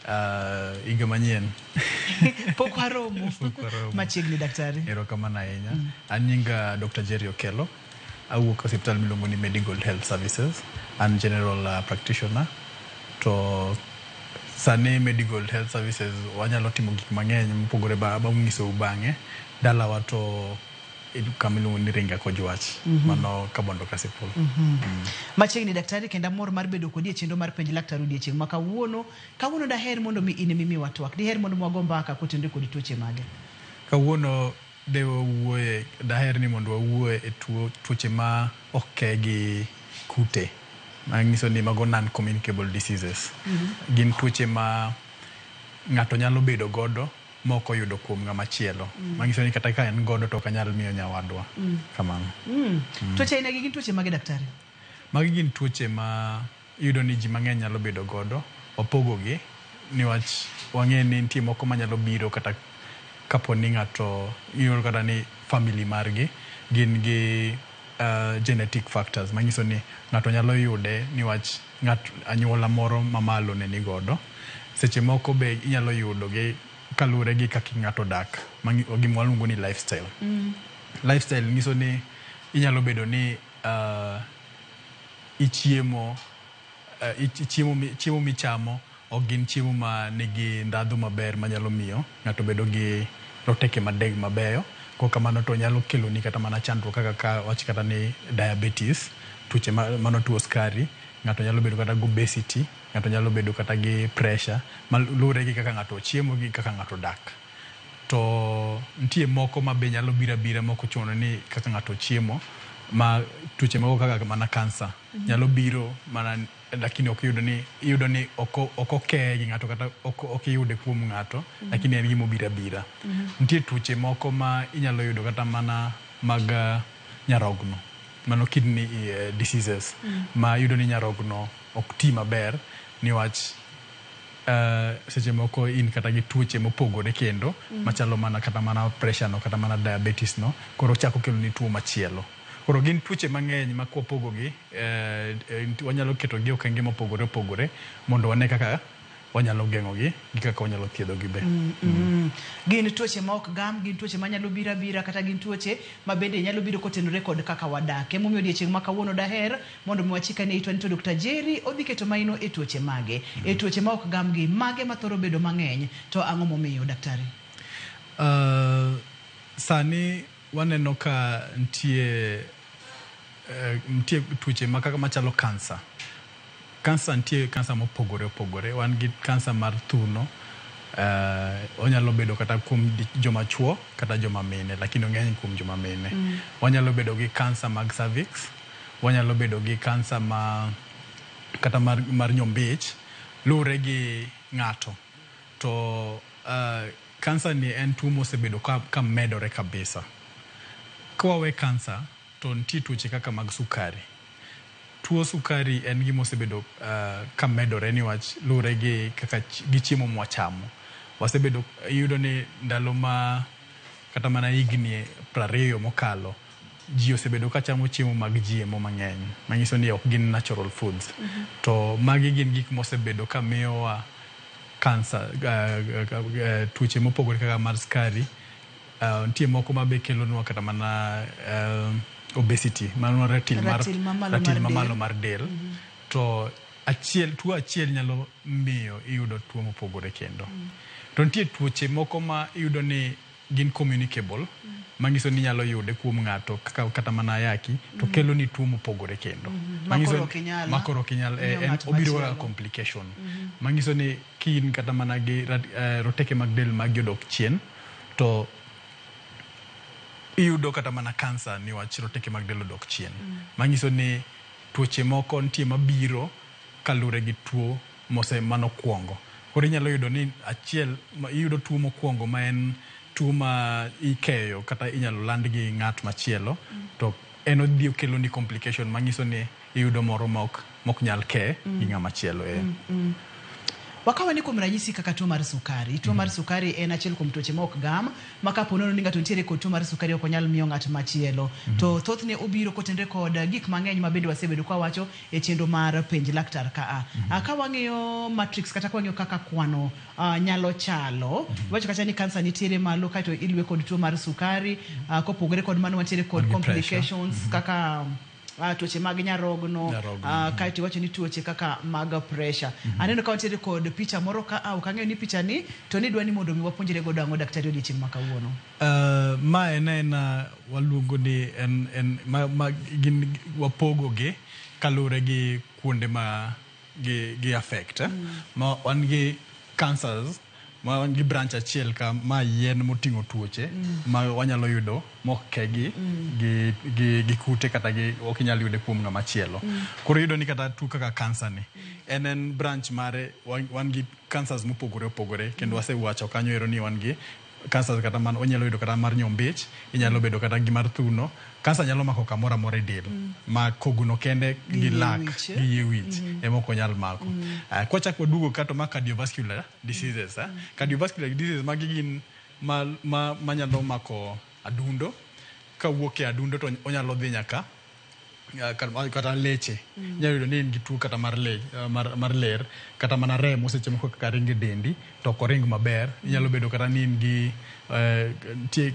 Higa manyien. Pok waromo. Pok waromo. Machiegni daktari. Erokamano ahinya. An nyinga Dr. Jerry Okello. Awuok e osiptal miluongo ni Medigold Health Services. An general practitioner. To sani Medigold Health Services wanyalo timo gik mang'eny mopogore ba abiro nyisou bang'e. Dalawa to kama iluongo ni Ringa Kojwach. Mano Kabondo Kasipul. Machiegni daktari kendo amor mar bedo kodi e chenro mar penj laktar odiechieng' ma kawuono. Kawuono daher mondo mi in ema twak. Diher mondo mi wago mbaka kotenore kod tuoche mage? Kawuono de wawuoye, daher ni mondo wawuoye e tuoche ma ok ke gi kute. Manyiso ni mago non communicable diseases. Gin tuoche ma ng'ato nyalo bedo godo ma ok oyudo kuom ng'ama chielo. Manyiso ni kata ka en godo to ok anyal miyo nyawadwa. Kamano. Tuoche aina gi gin tuoche mage daktari? Magi gin tuoche ma iyudo ni ji mang'eny nyalo bedo godo. Wapogogi niwach wang'e ni nitie moko manyalo biro kata kapo ni ng'ato iyudo kata ni family margi gin gi genetic factors manyiso ni ng'ato nyalo yude niwach ng'at anyuola moro mamalo ne ni godo. Seche moko be inyalo yudo gi kaluwore gi kaka ng'ato odak, gima waluongo ni lifestyle. Lifestyle nyiso ni inyalo bedo ni ichiemo chiemo michamo ok gin chiemo ma nigi ndhadhu maber manyalo miyo ng'ato bedo gi roteke madeg mabeyo. Kok kamano to nyalo keloni kata mana chandruok kaka ka wach kata ni diabetes, tuoche mano tuo sukari, ng'ato nyalo bedo kata gi obesity, ng'ato nyalo bedo kata gi pressure, luwore gi kaka ng'ato ochiemo gi kaka ng'ato odak. To nitie moko ma be nyalo biro abira mok ochuno ni kaka ng'ato ochiemo, ma tuoche moko kaka mana kansa nyalo biro mana lakini ok iyudo ni iyudo ni ok okeye gi ng'ato kata ok iyude kuom ng'ato, lakini en gima obiro abira. Nitie tuoche moko ma inyalo yudo kata mana mag nyarogno, mano kidney diseases, ma iyudo ni nyarogno ok ti maber niwach seche moko in kata gi tuoche mopogore kendo machalo mana kata mana pressure no kata mana diabetes no, koro chako keloni tuo machielo. Koro gin tuoche mang'eny ma kwapogogi wanyalo ketogi e okenge mopogore opogore mondo wane kaka wanyalo geng'ogi gi kaka wanyalo thiedhogi be. Gin tuoche ma ok gam, gin tuoche manyalo biro abira kata gin tuoche ma bende nyalo biro kotenore kod kaka wadak. Emomiyo odiechieng' ma kawuono daher mondo mi wachikane itwa ni to Dr. Jerry odhi keto maino e tuoche mage. E tuoche ma ok gam gi, mage mathoro bedo mang'eny to ang'o momiyo daktari? Sani waneno ka nitie tuoche ma kaka machalo kansa. Kansa nitie kansa mopogore opogore. Wan gi kansa mar thuno, onyalo bedo kata kuom joma chuo kata joma mine, lakini ong'eny kuom joma mine. Wanyalo bedo gi kansa mag cervix, wanyalo bedo gi kansa ma kata mar nyombich, luwore gi ng'ato. To kansa ni en tuo mosebedo ka medore kabisa. Kwawe kansa, to nitie tuoche kaka mag sukari. Tuo sukari en gima osebedo ka medore niwach luwore gi kaka gi chiemo mwachamo. Wasebedo iyudo ni ndalo ma kata mana higni 20 mokalo, ji osebedo ka chamo chiemo mag GMO mang'eny, manyiso ni ok gin natural foods. To magi gin gik mosebedo ka miyowa kansa, tuoche mopogore kaka mar sukari. Nitie moko ma be kelonwa kata mana obesity, mano ratil mar Ratil mamalo ratil mar mamalo del. mar del. To achiel tuo achiel nyalo miyo iyudo tuo mopogore kendo. To nitie tuoche moko ma iyudo ni gin communicable, manyiso ni inyalo yude kuom ng'ato kaka kata mana ayaki, to kelo ni tuo mopogore kendo. Manyiso Makoro ok inyal makoro ok inyal miyo en ng'at obiro kaka machielo. complication. Manyiso ni ki in kata mana gi roteke mag del magi odok chien, to iyudo kata mana kansa niwach roteke mag del odok chien. Manyiso ni tuoche moko nitie mabiro kaluwore gi tuo mose manokwongo. Koro inyalo yudo ni achiel iyudo tuo mokwongo ma en tuo ma ikeyo kata inyalo land gi ng'at machielo, to en odhi okelo ni complication manyiso ni iyudo moro ma ok nyal ke gi ng'ama chielo. Wakawa ni kuom ranyisi kaka tuo mar sukari. Tuo mar sukari en achiel kuom tuoche ma ok gam, ma kapo nono ni ng'ato nitiere kod tuo mar sukari ok onyal miyo ng'at machielo. To thothne obiro kotenore kod gik mang'eny ma bende wasebedo ka wawacho e chenro mar penj laktar ka a. Ka wang'iyo matrix kata ka wang'iyo kaka kwano nyalo chalo, iwacho kacha ni kansa nitiere malo kaeto iluwe kod tuo mar sukari, kopogore kod mano wantiere kod Wan gi pressure. complications kaka tuoche mag nyarogno, Nyarogno, kaeto iwacho ni tuoche kaka mag pressure. Aneno ka wantiere kod picha moro ka a ok ang'eyo ni picha ni to nidwa ni mondo mi wapuonjre godo ang'o daktari odiochieng' ma kawuono. Ma en aena waluongo ni en ma gin wapogo gi kaluwore gi kuonde ma gi affect. Ma wan gi cancers, ma wan gi branch achiel ka ma yien moting'o tuoche ma wanyalo yudo mok ke gi kute kata gi ok inyal yude kuom ng'ama chielo. Koro iyudo ni kata tuo kaka cancer ni en branch mare wan gi cancers mopogore opogore kendo wasewacho kanyo ero ni wan gi cancers kata man onyalo yudo kata mar nyombich, inyalo bedo kata gi mar thuno. Cancer nyalo mako kamoro amora e del, ma kogno kende Gi gi yie lak wich, eh? gi yie wich ema ok onyal mako. Kwachako waduogo ka to ma cardiovascular diseases. Cardiovascular diseases magi gin manyalo mako adundo. Kawuok e adundo to onyalo dhi nyaka kata leche. Inyalo yudo ni in gi tuo kata mar mar ler, kata mana remo seche moko kaka ringo e dendi to ok oring maber. Inyalo bedo kata ni in gi nitie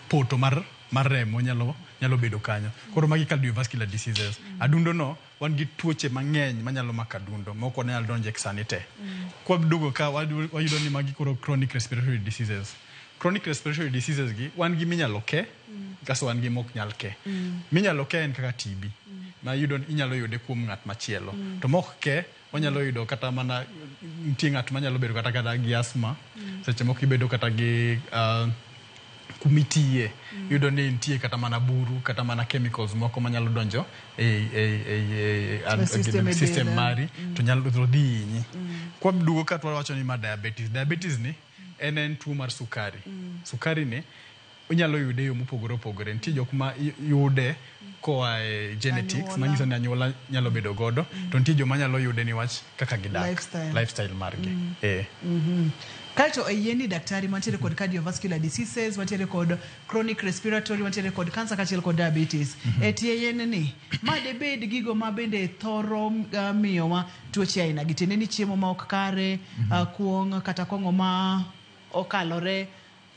poto mar remo nyalo bedo kanyo. Koro magi cardiovascular diseases. Adundo no wan gi tuoche mang'eny manyalo mako adundo mok wanyal donje sani te. Kwaduogo ka wayudo ni magi koro chronic respiratory diseases. Chronic respiratory diseases gi wan gi minyalo ke, kasto wan gi mok nyal ke. Minyalo ke en kaka TB, ma yudo inyalo yude kuom ng'at machielo. To mok ke wanyalo yudo kata mana nitie ng'at manyalo bedo kata gi asthma, seche moko ibedo kata gi kumitiye, iyudo ni nitie kata mana buru kata mana chemicals moko manyalo donjo e system e system del, mari to nyalo to dhi hinyi. Kwaduogo ka to wawacho ni ma diabetes. Diabetes ni en tuo mar sukari. Sukari ni inyalo yude e yo mopogore opogore. Nitie jok ma yude koa e genetics, Anyuola. manyiso ni anyuola nyalo bedo godo, to nitie joma nyalo yude niwach kaka gidak, Lifestyle. lifestyle margi. Kaeto e yie ni daktari mantiere kod cardiovascular diseases, mantiere kod chronic respiratory, mantiere kod cancer kaachiel kod diabetes. E tie yien ni, ma debed gigo ma bende thoro miyowa tuoche aina gi, tiende ni chiemo ma ok kare, kuong' kata kong'o ma okalore,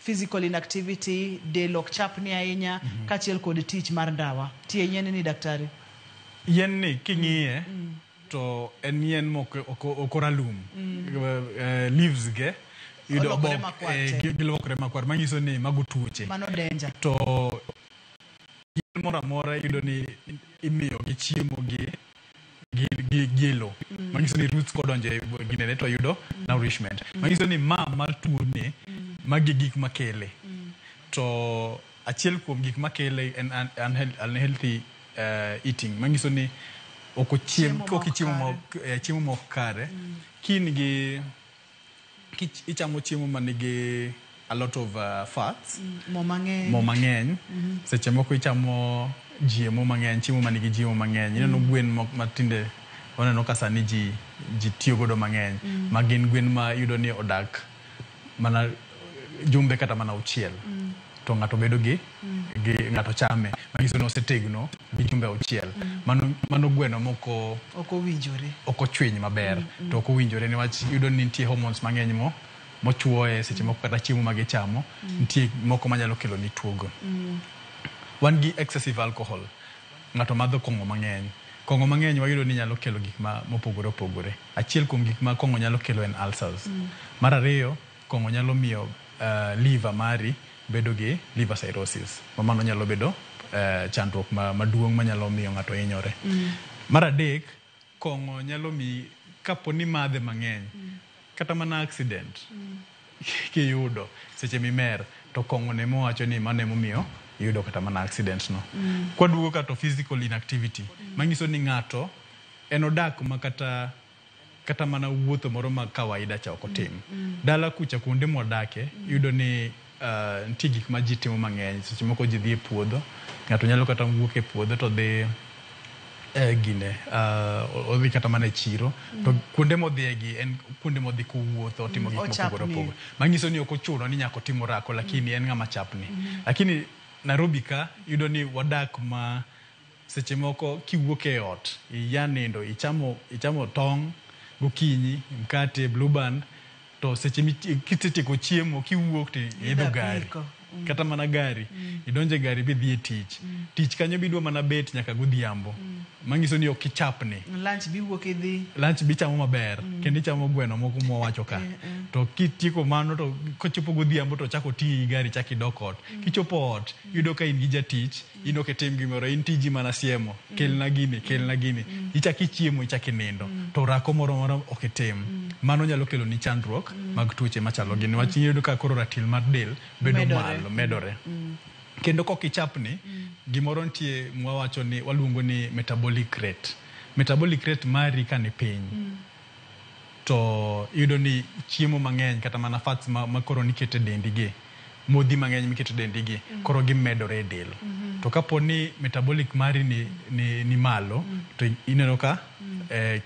physical inactivity, del ok chapni ahinya, kaachiel kod tich mar ndawa. Tie yien ni daktari. Yien ni king'iye to en yien mok ok oralum. Leaves ge yudo Olokore obok, makwar te. Gilokore makwar, manyiso ni mago tuoche. Mano danger. To yien moro amora iyudo ni imiyo gi chiemo gi gilo. Manyiso ni roots kodonjo e ginene to yudo nourishment. Manyiso ni ma mar tuo ni, magi gik makele. To achiel kuom gik makele en unhealthy eating. Manyiso ni ok ochiem, Chiemo ok ma ok ichiemo kare. chiemo ma ok kare. Kin gi, ichamo chiemo manigi a lot of fats. Mo mang'eny. Mo mang'eny. Seche moko ichamo jiemo mang'eny, chiemo manigi jiemo mang'eny. Ineno gwen matinde waneno ka sani ji tiyo godo mang'eny. Ma gin gwen ma iyudo ni odak mana jumbe kata mana auchiel. To ng'ato bedo gi ng'ato chame. Manyiso ni osetegno gi jumbe auchiel. Mano gweno moko Ok owinjore. Ok ochwiny maber. To ok owinjore niwach iyudo ni nitie hormones mang'eny mochuoye seche moko kata chiemo ma gichamo, nitie moko manyalo kelo ni tuogo. Wan gi excessive alcohol. Ng'ato madho kong'o mang'eny. Kong'o mang'eny wayudo ni nyalo kelo gik ma mopogore opogore. Achiel kuom gik ma kong'o nyalo kelo en ulcers. Mar ariyo, kong'o nyalo miyo liver mari bedo gi liver cirrhosis. Ma mano nyalo bedo chandruok maduong' manyalo miyo ng'ato hinyore. Mar adek, kong'o nyalo miyi kapo ni madhe mang'eny, kata mana accident kiyudo seche mimer, to kong'o ne mowacho ni mano emomiyo iyudo kata mana accident no. Kwaduogo ka to physical inactivity, manyiso ni ng'ato en odak ma kata mana wuotho moro ma kawaida cha ok otim. Dala kucha kuonde mwadake, iyudo ni nitie gik ma ji timo mang'eny. Seche moko ji dhi e puodho, ng'ato nyalo kata wuok e puodho to dhi gine odhi kata mana e chiro to kuonde modhiye gi en kuonde modhi kowuotho otimo gik mopogore opogore manyiso ni ok ochuno ni nyaka otim orako lakini en ng'ama chapni. Lakini Nairobi ka iyudo ni wadak ma seche moko kiwuok e ot iya nindo ichamo tong' gokinyi, mkate, blue band, to seche kisetieko chiemo kiwuok to iidho gari kata mana gari idonjo e gari bidhi e tich. Tich kanyo bidwa mana bet nyaka godhiambo. Manyiso ni ok ichapni. Lunch biwuok idhi. Lunch bichamo maber kendo ichamo gweno moko mwawacho ka. To kitieko mano to kochopo godhiambo to chako ting'i gi gari chak idok ot. Kichopo ot iyudo ka in gi jatich, in ok itim gimoro, in tiji mana siemo, kelna gini, kelna gini. Ichak ichiemo, ichak inindo. To orako moro moro ok itim. Mano nyalo kelo ni chandruok mag tuoche machalo gini. Niwach iyudo ka koro ratil mar del bedo malo, medore. Kendo kok ichapni, gimoro nitie mwawacho ni waluongo ni metabolic rate. Metabolic rate mari ka ni piny, to iyudo ni chiemo mang'eny kata mana fats ma koro nikete dendi gi, modhi mang'eny mikete dendi gi, koro gimedore e del. To kapo ni metabolic mari ni malo, to ineno ka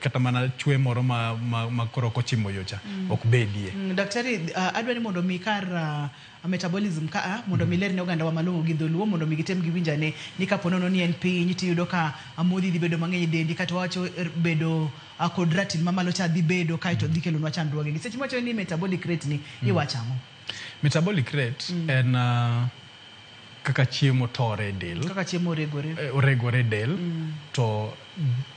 kata mana chwe moro ma koro ok ochimo yo cha ok bedie. Daktari, adwa ni mondo mi kar metabolism ka mondo mi ler ne oganda wa malong'o gi dholuo mondo mi gitem giwinj ane ni kapo nono ni en piny tiyudo ka modhi dhi bedo mang'eny e dendi kata wawacho bedo kod ratil mamalo cha dhi bedo kaeto dhi kelonwa chandruoge gi. Seche miwacho ni metabolic rate ni iwacho ang'o? Metabolic rate en kaka chiemo tore e del. Kaka chiemo oregore. Oregore e del. To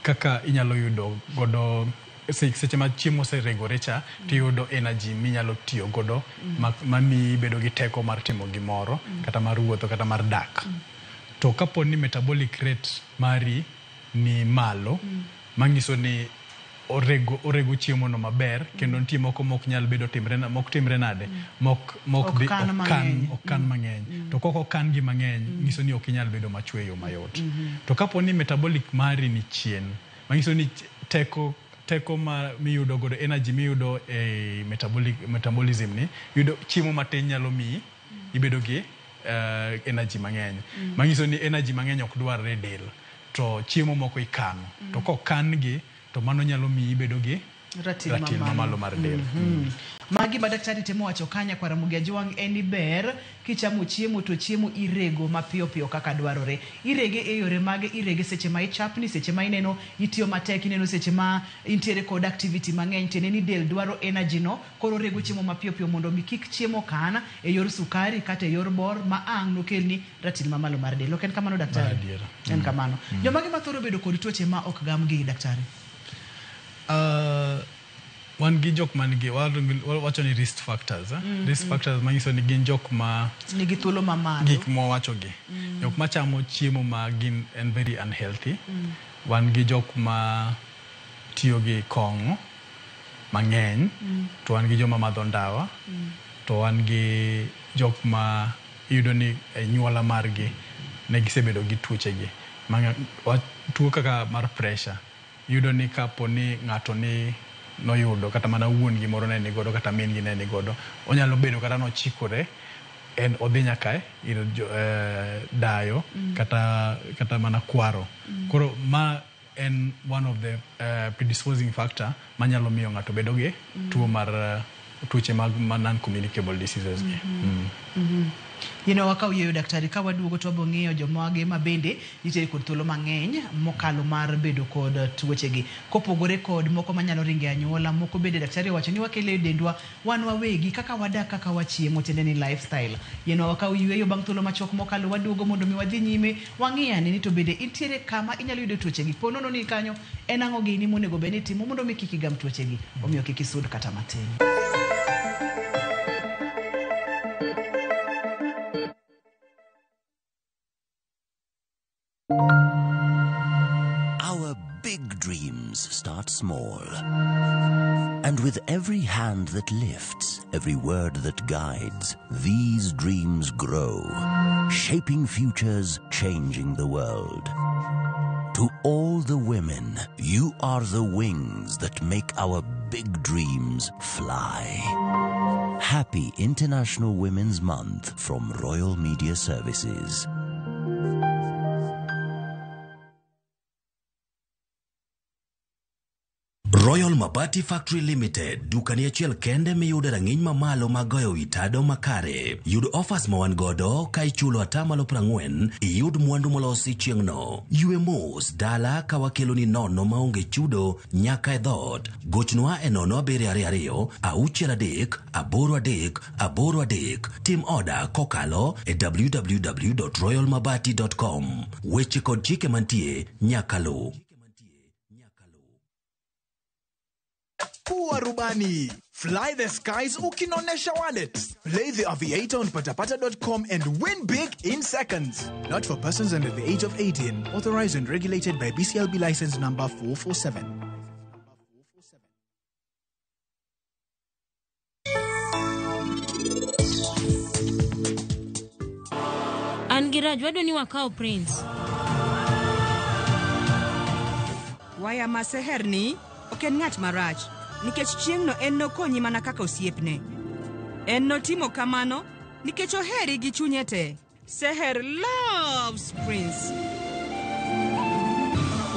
kaka inyalo yudo godo seche ma chiemo oseregore cha tiyudo energy minyalo tiyo godo mamiyi ibedo gi teko mar timo gimoro kata mar wuotho kata mar dak. To kapo ni metabolic rate mari ni malo, manyiso ni orego chiemo no maber kendo nitie moko mok nyal bedo timre mok timre nade mok Ok kan mang'eny. Ok kan mang'eny. To kok okan gi mang'eny nyiso ni ok inyal bedo machwe e yo mayot. To kapo ni metabolic mari ni chien, manyiso ni teko ma miyudo godo energy miyudo e metabolism ni yudo chiemo matin nyalo miyi ibedo gi energy mang'eny. Manyiso ni energy mang'eny ok dwarre e del to chiemo moko ikano. To kokan gi to mano nyalo miyi ibedo gi ratil mamalo mar del. Magi ma daktari temo wacho kanya kwa Ramogi Ajwang' en ni ber kichamo chiemo to chiemo irego mapiyo piyo kaka dwarore. Irege e yore mage, irege seche ma ichapni, seche ma ineno itiyo matek, ineno seche ma intiere kod activity mang'eny, tiende ni del dwaro energy no, koro rego chiemo mapiyo piyo mondo mi kik chiemo kan e yor sukari kata e yor bor ma ang' nokelni ratil mamalo mar del. Ok en kamano daktari? En kamano. Jomage mathoro bedo kod tuoche ma ok gam gi daktari? Wan gi jok man gi wacho ni risk factors. Risk factors manyiso ni gin jok ma nigi thuolo mamalo. Gik mwawacho gi. Jok machamo chiemo ma gin en very unhealthy. Wan gi jok ma tiyo gi kong'o mang'eny. To wan gi joma madho ndawa. To wan gi jok ma iyudo ni e nyuola margi ne gisebedo gi tuoche gi. Tuo kaka mar pressure. Iyudo ni kapo ni ng'ato ni noyudo kata mana wuon gi moro ne ni godo kata min gi ne ni godo, onyalo bedo kata nochikore en odhi nyaka ir dayo kata mana kwaro. Koro ma en one of the predisposing factor manyalo miyo ng'ato bedo gi tuo mar tuoche mag non-communicable diseases gi. Yino wakaw yieyo daktari ka waduogo to wabiro ng'iyo jomage ma bende nitiere kod thuolo mang'eny mokalo mar bedo kod tuochegi. Kopogore kod moko manyalo ringo e anyuola, moko bende daktari owacho ni wakelo e dendwa wan wawegi kaka wadak kaka wachiemo, tiende ni lifestyle. Yino wakaw yweyo bang' thuolo machuok mokalo waduogo mondo mi wadhi nyime wang'i ane ni to bende nitiere kama inyalo yudo tuochegi. Po nono ni kanyo en ang'o gini monego bed ni itimo mondo mi kik igam tuochegi, omiyo kik isud kata matin. Our big dreams start small. And with every hand that lifts, every word that guides, these dreams grow, shaping futures, changing the world. To all the women, you are the wings that make our big dreams fly. Happy International Women's Month from Royal Media Services. Royal Mabati Factory Limited, dukani achiel kende miyudo rang'iny mamalo mag goyo wi tado makare. Yud offers ma wan godo ka ichulo 40%, iyud mwandu molosi chieng'no. Ywe mos dala ka wakeloni nono maonge chudo nyaka e dhoot. Gochnwa e 0722 63 83 83. Tim oda kokalo e www.royalmabati.com. Weche kod chike mantie nyaka luw. Kuwa rubani. Fly the skies ukinonesha wallet. Play the Aviator on patapata.com and win big in seconds. Not for persons under the age of 18. Authorized and regulated by BCLB license number 447. An gi Raj wadwa ni wakaw Prince. Waya ma Seher ni ok en ng'at marach nikech chieng'no en nokonyi mana kaka osiepne. En notimo kamano nikech oheri gi chunye te. Seher loves Prince.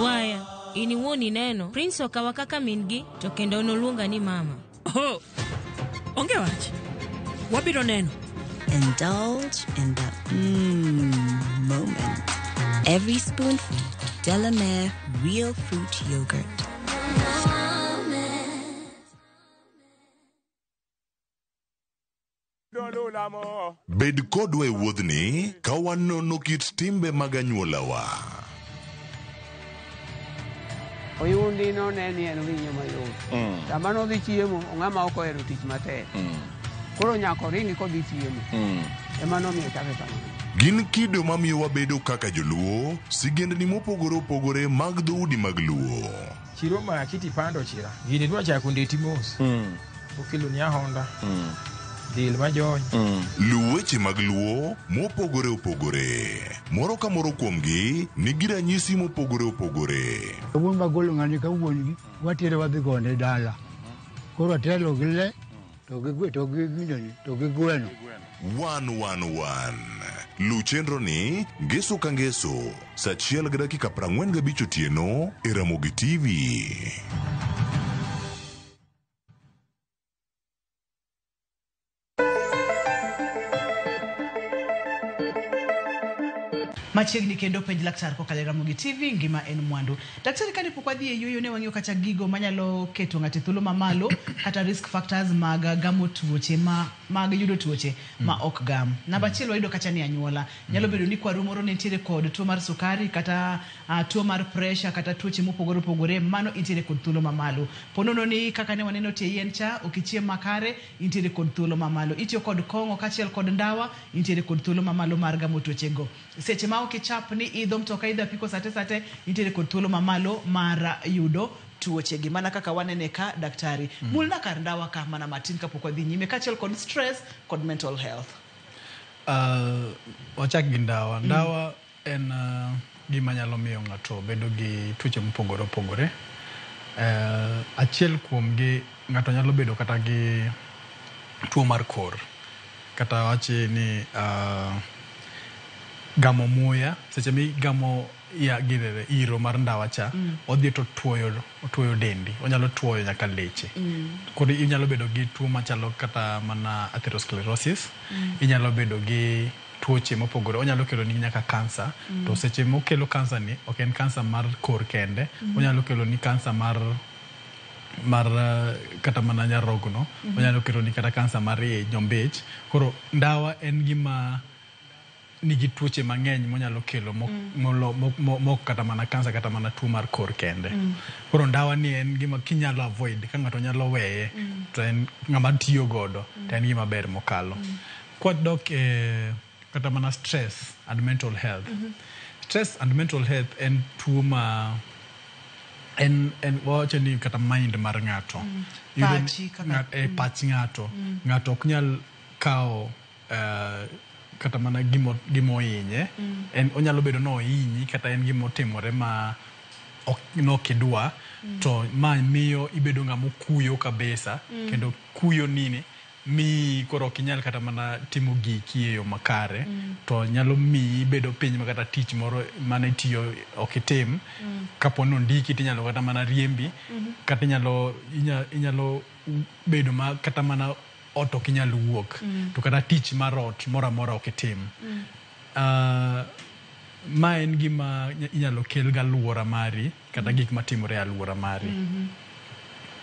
Waya, in iwuon ineno, Prince okawa kaka min-gi to kendo noluonga ni mama. Oh, onge wach. Wabiro neno. Indulge in the moment. Every spoonful of Delamere real fruit yogurt. Bed kodwa e wuodhni ka wanono kit timbe mag anyuolawa. Oyundi none ni en winyo mayot. Sama nodhi chiemo, ong'ama ok ohero tich matek. Koro nyaka oringi kodhi chiemo. Ema nomiyo chake kamano. Gin kido mamiyo wabedo kaka joluo, sigendni mopogore opogore mag dhoudi mag luo. Chiro maki tipando chira. Gini dwa chako ndeti mos. Okelo ni ahonda. Del majony. Luw weche mag luo mopogore opogore. Moro ka moro kuomgi nigi ranyisi mopogore opogore. Wuon magolo ng'ani ka wuon gi watere wadhi gone dala. Koro atelo gi le to gi to gi ginene to gi gweno. 111. Luw chenro ni ngeso ka ngeso saa 1:45 otieno e Ramogi TV. Machiegni kendo penj laktar kokalo e Ramogi TV, ngima en mwandu. Daktari, kane pok wadhi e yueyo ne wang'iyo kata gigo manyalo keto ng'ato e thuolo mamalo kata risk factors mag gamo tuoche ma mag yudo tuoche ma ok gam. Namba achiel wayudo kacha ni anyuola. Nyalo bedo ni kwaru moro ne nitiere kod tuo mar sukari kata tuo mar pressure kata tuoche mopogore opogore, mano intiere kod thuolo mamalo. Ponono ni kaka ne waneno tie yien cha, ok ichiem makare, intiere kod thuolo mamalo. Itiyo kod kong'o kaachiel kod ndawa, intiere kod thuolo mamalo mar gamo tuoche go. Seche ma ok ichap ni idho mtoka idho apiko sate sate, intiere kod thuolo mamalo mar yudo tuoche gi. Mana kaka wanene ka daktari. Mulna kar ndawa ka mana matin kapok wadhi nyime kaachiel kod stress kod mental health. Wachak gi ndawa. Ndawa en gima nyalo miyo ng'ato bedo gi tuoche mopogore opogore. Achiel kuomgi ng'ato nyalo bedo kata gi tuo mar kor. Kata wachi ni gamo muya, seche migamo ya ginene iro mar ndawa cha, odhi to tuoyo dendi, onyalo tuoyo nyaka leche. Koro inyalo bedo gi tuo machalo kata mana atherosclerosis, inyalo bedo gi tuoche mopogore, onyalo kelo ni nyaka kansa. To seche mokelo kansa ni, ok en kansa mar kor kende, onyalo kelo ni kansa mar kata mana nyarogno, onyalo kelo ni kata kansa mar nyombich. Koro ndawa en gima nigi tuoche mang'eny monyalo kelo mok kata mana kansa kata mana tuo mar kor kende. Koro ndawa ni en gima kinyalo avoid, ka ng'ato nyalo weye, to en ng'ama tiyo godo, to en gima ber mokalo. Kwadok e kata mana stress and mental health. Stress and mental health en tuo ma en wawacho ni kata mind mar ng'ato. Pachi kaka pach ng'ato. Ng'ato ok nyal kawo kata mana gimo ohinye. En onyalo bedo no ohinyi kata en gima otimore ma ok idwa, to ma miyo ibedo ng'ama okuyo kabisa, kendo kuyo nini miyi koro ok inyal kata mana timo giki e yo makare to nyalo miyi bedo piny ma kata tich moro mane itiyo ok itim. Kapo ni ondiki tinyalo kata mana riembi kata inyalo bedo ma kata mana ot ok inyal wuok to kata tich mar ot moro amora ok itim. Ma en gima inyalo kel gi aluora mari kata gik matimore e aluora mari.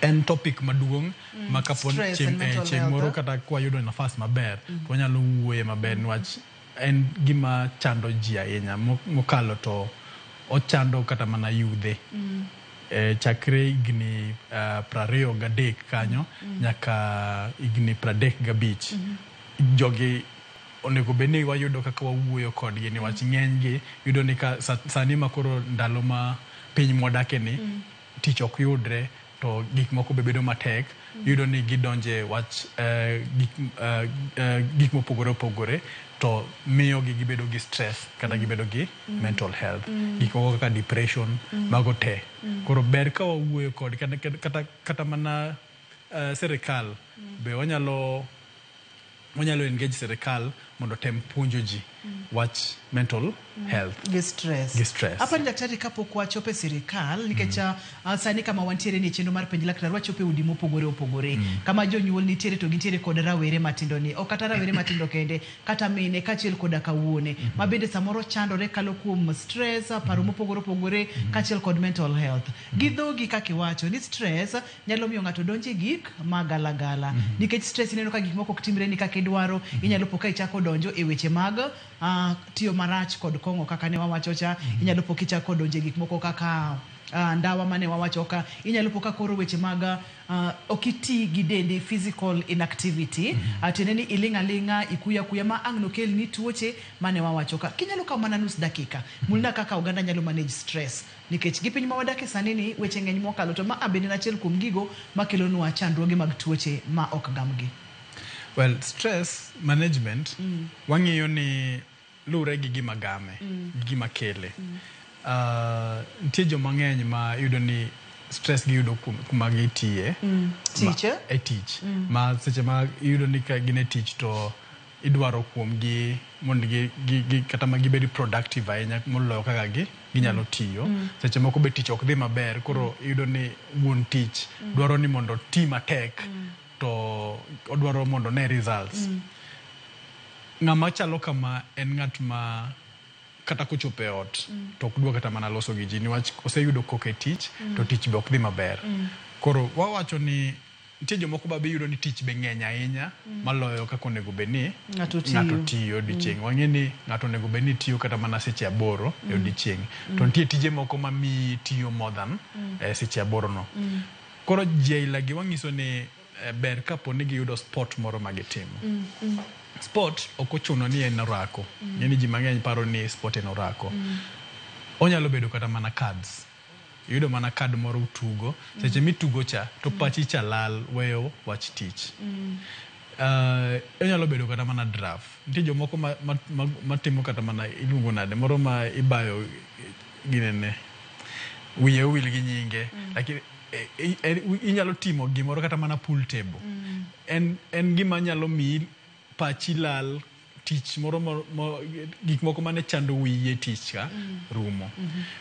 En topic maduong' ma kapo Stress and mental chieng' health, moro eh? kata kwayudo nafas maber to wanyalo wuoye maber niwach en gima chando ji ahinya mokalo to ochando kata mana yudhe chakre higni 23 kanyo nyaka higni 35. Jogi onego bed ni wayudo kaka wawuoyo kodgi niwach ng'enygi yudo ni ka sani ma koro ndalo ma piny mwadake ni tich ok yudre to gik moko be bedo matek yudo ni gidonje wach gik mopogore opogore to miyo gi gibedo gi stress kata gibedo gi mental health gik moko kaka depression mago te. Koro ber ka wawuoyo kodgi kata mana sirikal be wanyalo engage sirikal mondo tem puonjo ji wach mental health gi stress. Gi stress. Apani daktari, kapok wachopo e sirikal nikech sani kama wantiere ni e chenro mar penj laktar wachopo e udi mopogore opogore kama jonyuol nitiere to gintiere kod rawere matindo ni ok kata rawere matindo kende kata mine kaachiel koda kawuone ma bende samoro chandore kalo kuom stress, paro mopogore opogore kaachiel kod mental health. Gi dhogi kaka iwacho ni stress nyalo miyo ng'ato donjo e gik magalagala nikech stress ineno ka gik moko ok timre ni kaka idwaro inyalo po ka ichako donjo e weche mag tiyo marach kod kong'o kaka ne wawacho cha inyalo po kichako donjo e gik moko kaka ndawa mane wawacho ka inyalo po ka koro weche mag ok iti gi dendi, physical inactivity tiende ni iling' aling'a ikuyo akuya ma ang' nokelni tuoche mane wawacho ka kinyalo kawo mana nus dakika mulna kaka oganda nyalo manage stress nikech gi piny ma wadake sani ni weche ng'eny mokalo to ma bende en achiel kuom gigo makelonwa chandruoge mag tuoche ma ok gamgi. Well, stress management wang'iyo ni luwre gi gima game gi gima kele. Nitie joma ng'eny ma yudo ni stress giyudo kuma gitiye. Tich, eh? E tich ma seche ma iyudo ni ka gin e tich to idwaro kuomgi mondo gi kata ma gibed productive ahinya moloyo kaka gi ginyalo tiyo. Seche moko be tich ok dhi maber koro iyudo ni wuon tich dwaro ni mondo ti matek to odwaro mondo ne results. Ng'ama chalo kama en ng'at ma kata kochopo e ot to ok dwa kata mana loso gi ji niwach oseyudo koko e tich to tich be ok dhi maber. Koro wawacho ni nitie jomoko ba be iyudo ni tich be ng'eny ahinya maloyo kaka onego bed ni ng'ato tiyo. Ng'ato tiyo odiochieng'. Wang'e ni ng'ato onego bed ni tiyo kata mana seche 8 e odiochieng'. To nitie tije moko ma miyi tiyo more than seche 8 no. Koro ji aila gi wang'iso ni ber kapo ni giyudo sport moro ma gitimo. Sport ok ochuno ni en orako. Ng'e ni ji mang'eny paro ni sport en orako. Onyalo bedo kata mana cards. Iyudo mana card moro utugo. Seche mitugo cha to pachi cha lal weyo wach tich. Onyalo bedo kata mana draft. Nitie jomoko matimo kata mana iluongo nade moro ma ibayo ginene. Wiye owil gi nyinge. Lakini inyalo timo gimoro kata mana pool table. En gima nyalo miyi pachi lal tich moro gik moko mane chando wiyi e tich ka rumo.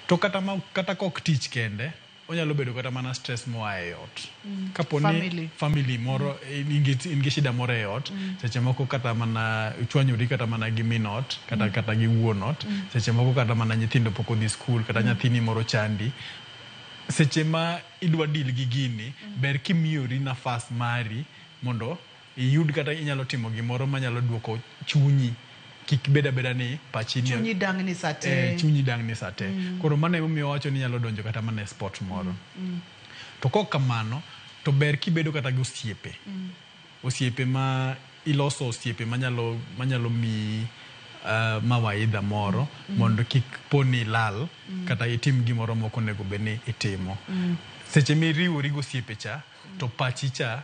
To kata kok tich kende, onyalo bedo kata mana stress moa e ot. Kapo ni Family. family moro in gi shida moro e ot, seche moko kata mana ichwanyori kata mana gi min ot, kata gi wuon ot, seche moko kata mana nyithindo pok odhi skul, kata nyathini moro chandi. Seche ma idwa deal gi gini, ber kimiyori nafas mari mondo iyud kata inyalo timo gimoro manyalo duoko chunyi kik bed abeda ni pachi ni Chunyi dang'ni sate. Chunyi dang'ni sate. Koro mano emomiyo wawacho ni inyalo donjo kata mana e sport moro. To kok kamano to ber kibedo kata gi osiepe. Osiepe ma iloso osiepe manyalo miyi mawaidha moro mondo kik poni ilal kata itim gimoro mok onego bed ni itimo. Seche miriwori gi osiepe cha to pachi cha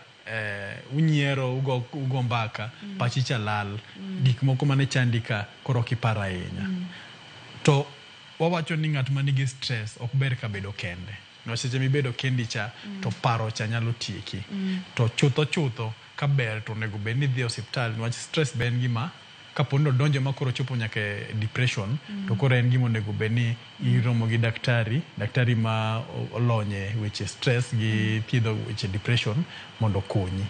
unyiero ugo mbaka pachi cha lal gik moko mane chandi ka koro ok ipar ahinya. To wawacho ni ng'at manigi stress ok ber ka bedo kende. Niwach seche mibedo kendi cha to paro cha nyalo tieki. To chutho chutho Kaber to onego bed ni idhi e osiptal niwach stress be en gima kapo ni odonjo ma koro ochopo nyaka e depression to koro en gima onego bed ni iromo gi daktari, daktari ma olony e weche stress gi thiedho weche depression mondo okonyi.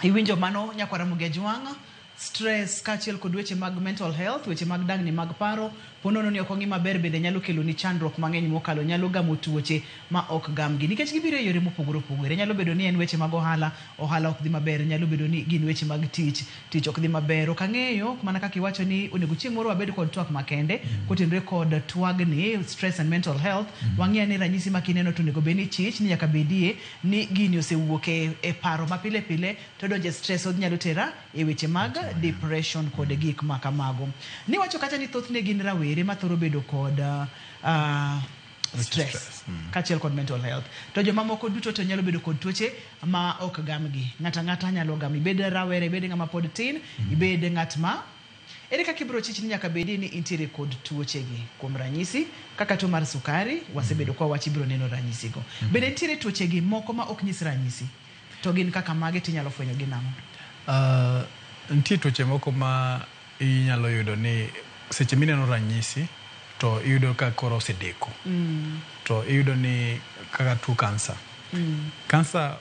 Iwinjo mano nyakwar Ramogi Ajwang', stress kaachiel kod weche mag mental health, weche mag dangni mag paro, ponono ni ok ong'i maber bende nyalo kelo ni chandruok mang'eny mokalo, nyalo gamo tuoche ma ok gamgi nikech gibiro e yore mopogore opogore. Nyalo bedo ni en weche mag ohala, ohala ok dhi maber, nyalo bedo ni gin weche mag tich, tich ok dhi maber. Ok ang'eyo mana kaka iwacho ni onego chieng' moro wabed kod twak makende kotenore kod twagni stress and mental health. Wang'i ane ranyisi ma kineno to onego bed ni chich ni nyaka bedie ni gini osewuok e paro ma pile pile to donjo e stress onyalo tera e weche mag depression kod gik ma kamago. Niwacho kacha ni thothne gin rawere mathoro bedo kod stress kaachiel kod mental health. To jomamoko duto to nyalo bedo kod tuoche ma ok gamgi. Ng'ato ang'ata nyalo gamo. Ibed rawere, ibed ng'ama pod tin, ibed ng'at ma ere kaka ibiro chich ni nyaka bedi ni intiere kod tuoche gi. Kuom ranyisi, kaka tuo mar sukari, wasebedo kwa wach ibiro neno ranyisi go. Bende nitiere tuoche gi moko ma ok nyis ranyisi? To gin kaka mage tinyalo fwenyo gi nang'o? Nitie tuoche moko ma inyalo yudo ni seche mineno ranyisi to iyudo ka koro osedeko. To iyudo ni kaka tuo kansa. Kansa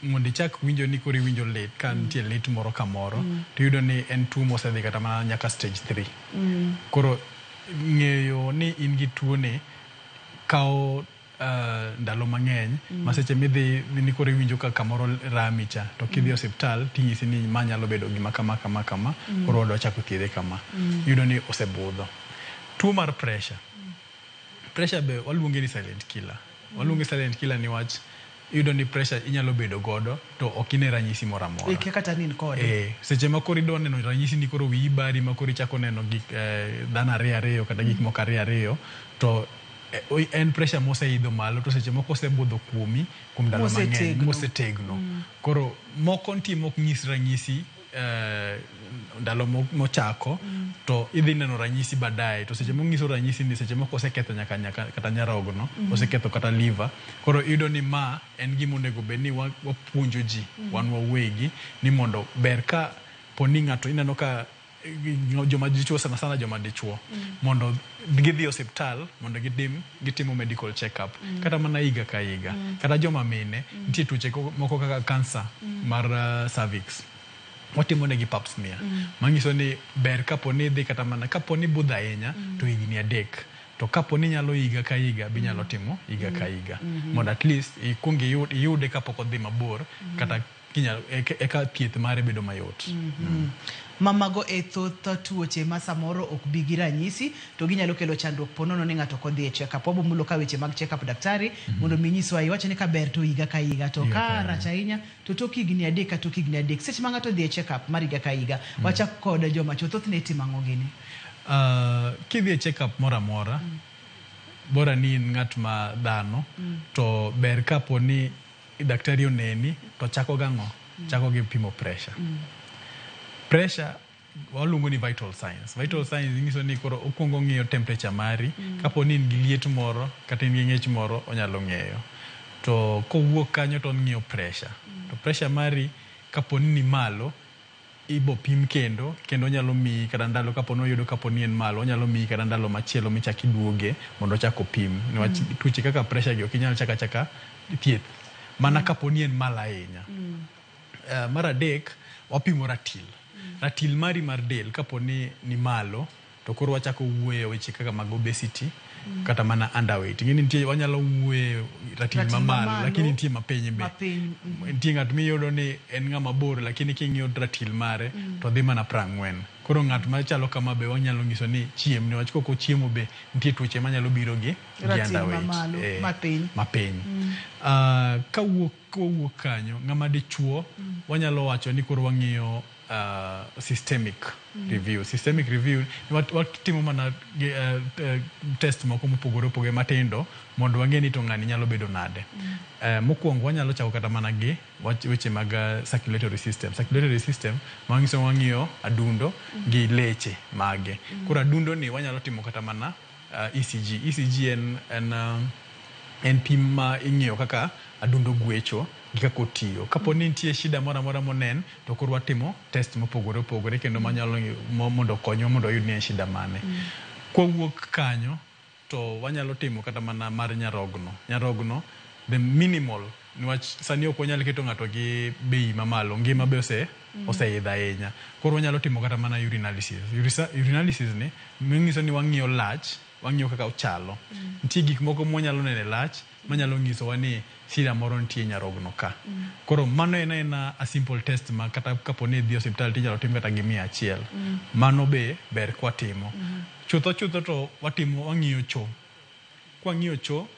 mondo ichak winjo ni koro iwinjo lit ka nitie lit moro kamoro to iyudo ni en tuo mosedhi kata mana nyaka stage 3. Koro ng'eyo ni in gi tuo ni kawo ndalo mang'eny ma seche midhi ni koro iwinjo ka kamoro rami cha to kidhi e osiptal tinyisi ni ma nyalo bedo gima kama kama kama koro wadwa chako thiedhe kama. Iyudo ni osebudho. Tuo mar pressure. Pressure be waluonge ni silent killer. Waluonge silent killer niwach iyudo ni pressure inyalo bedo godo to ok ine ranyisi moro amora. Ikia kata ni in kode. Seche ma koro idwa neno ranyisi ni koro wiyi bari ma koro ichako neno gik dhano ariyo ariyo kata gik moko ariyo ariyo to en pressure moseidho malo to seche moko osebudho kuomi kuom ndalo mang'eny mosetegno. Koro moko nitie mok nyis ranyisi ndalo mochako to idhi neno ranyisi baadaye to seche monyiso ranyisi ni seche moko oseketho nyaka kata nyarogno oseketho kata liver. Koro iyudo ni ma en gima onego bed ni wapuonjo ji wan wawegi ni mondo ber ka poni ng'ato ineno ka joma dichuo sana sana joma dichuo mondo gidhi osiptal mondo gitimo medical check up kata mana higa ka higa. Kata joma mine nitie tuoche moko kaka kansa mar cervix watimo negi pap smear manyiso ni ber kapo ni idhi kata mana kapo ni budho ahinya to higni 3 to kapo ni nyalo higa ka higa binyalo timo higa ka higa mondo at least ikuong iyude kapok odhi mabor kata eka thieth mare bedo mayot. Mamago e thoth tuoche ma samoro ok bi gi ranyisi to ginyalo kelo chandruok ponono ni ng'ato ok odhi e check up. Wabomulo ka weche mag check up daktari mondo mi nyiswa iwacho ni ka ber to higa ka higa to ka rach ahinya to tok higni 3 ka tok higni 3 seche ma ng'ato odhi e check up mar higa ka higa wachak kod joma chuo thothne itimo ang'o gini? Kidhi e check up moro amora bora ni in ng'at ma dhano to ber kapo ni daktari oneni to chako gang'o? Chako gi pimo pressure. Pressure waluongo ni vital signs. Vital signs nyiso ni koro okuongo ng'iyo temperature mari kapo ni in gi liet moro kata in gi ng'ich moro onyalo ng'eyo. To kowuok kanyo to ong'iyo pressure. To pressure mari kapo ni ni malo ibo pim kendo onyalo miyi kata ndalo kapo ni oyudo kapo ni en malo onyalo miyi kata ndalo machielo michak iduoge mondo ochak opim. Niwach tuoche kaka pressure gi ok inyal chaka chaka thieth mana kapo ni en malo ahinya. Mar adek wapimo ratil. Ratil mari mar del kapo ni ni malo to koro wachako wuoye weche kaka mag obesity kata mana underweight. Ing'e ni nitie wanyalo wuoye ratil mamalo lakini nitie mapiny be. Nitie ng'at miyudo ni en ng'ama bor lakini king'iyo ratil mare to dhi mana 40. Koro ng'at machalo kama be wanyalo nyiso ni chiem niwach kok ochiemo be nitie tuoche manyalo biro gi underweight mapiny. Kawuok kanyo ng'ama dichuo wanyalo wacho ni koro wang'iyo systemic review. Systemic review watimo mana test moko mopogore opogore matindo mondo wang'e ni to ng'ani nyalo bedo nade. Mokwongo wanyalo chako kata mana gi weche mag circulatory system. Circulatory system manyiso wang'iyo adundo gi leche mage. Koro adundo ni wanyalo timo kata mana ECG. ECG en pim ma ing'iyo kaka adundo gwecho gi kaka otiyo. Kapo ni nitie shida moro amora monen, to koro watimo test mopogore opogore kendo manyalo mondo okonywa mondo wayud ni en shida mane. Kwawuok kanyo, to wanyalo timo kata mana mar nyarogno. Nyarogno, the minimal, niwach sani ok wanyal keto ng'ato gi bei mamalo, ngima be oseidho ahinya. Koro wanyalo timo kata mana urinalysis. Urinalysis ni manyiso ni wang'iyo lach, wang'iyo kaka ochalo. Nitie gik moko mwanyalo neno e lach manyalo nyisowa ni shida moro nitie e nyarogno ka. Koro mano en aena a simple test ma kata kapo ni idhi e osiptal tinyalo tim kata gi 100. Mano be ber kwatimo. Chutho chutho to watimo wang'iyo cho. Kwang'iyo cho,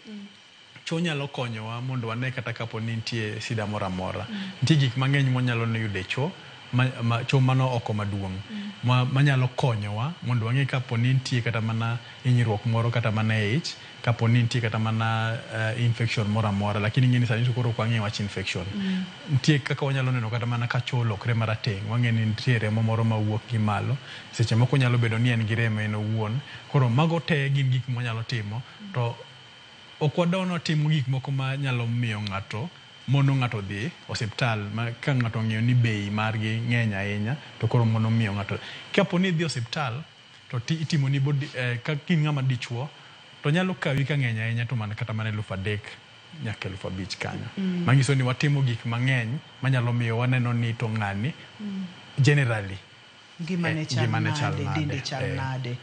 cho nyalo konyowa mondo wane kata kapo ni nitie shida moro amora. Nitie gik mang'eny mwanyalo yudo e cho, cho mano oko maduong', manyalo konyowa mondo wang'e kapo ni nitie kata mana hinyruok moro kata mana e ich, kapo ni nitie kata mana infection moro amora, lakini ing'e ni sani to koro ok wang'e wach infection. Nitie kaka wanyalo neno kata mana ka cho olokre marateng', wang'e ni nitie remo moro mawuok gi malo, seche moko nyalo bedo ni en gi remo en owuon. Koro mago te gin gik mwanyalo timo, to ok wadwa timo gik moko manyalo miyo ng'ato mono ng'ato dhi osiptal ma ka ng'ato ong'eyo ni bei margi ng'eny ahinya to koro mono miyo ng'ato. Kapo ni idhi osiptal to itimoni body, ka in ng'ama dichuo to nyalo kawi ka ng'eny ahinya to mana kata mana 3000 nyaka 5000 kanyo. Manyiso ni watimo gik mang'eny manyalo miyo waneno ni to ng'ani generally ngimane chal nade, dende chal nade.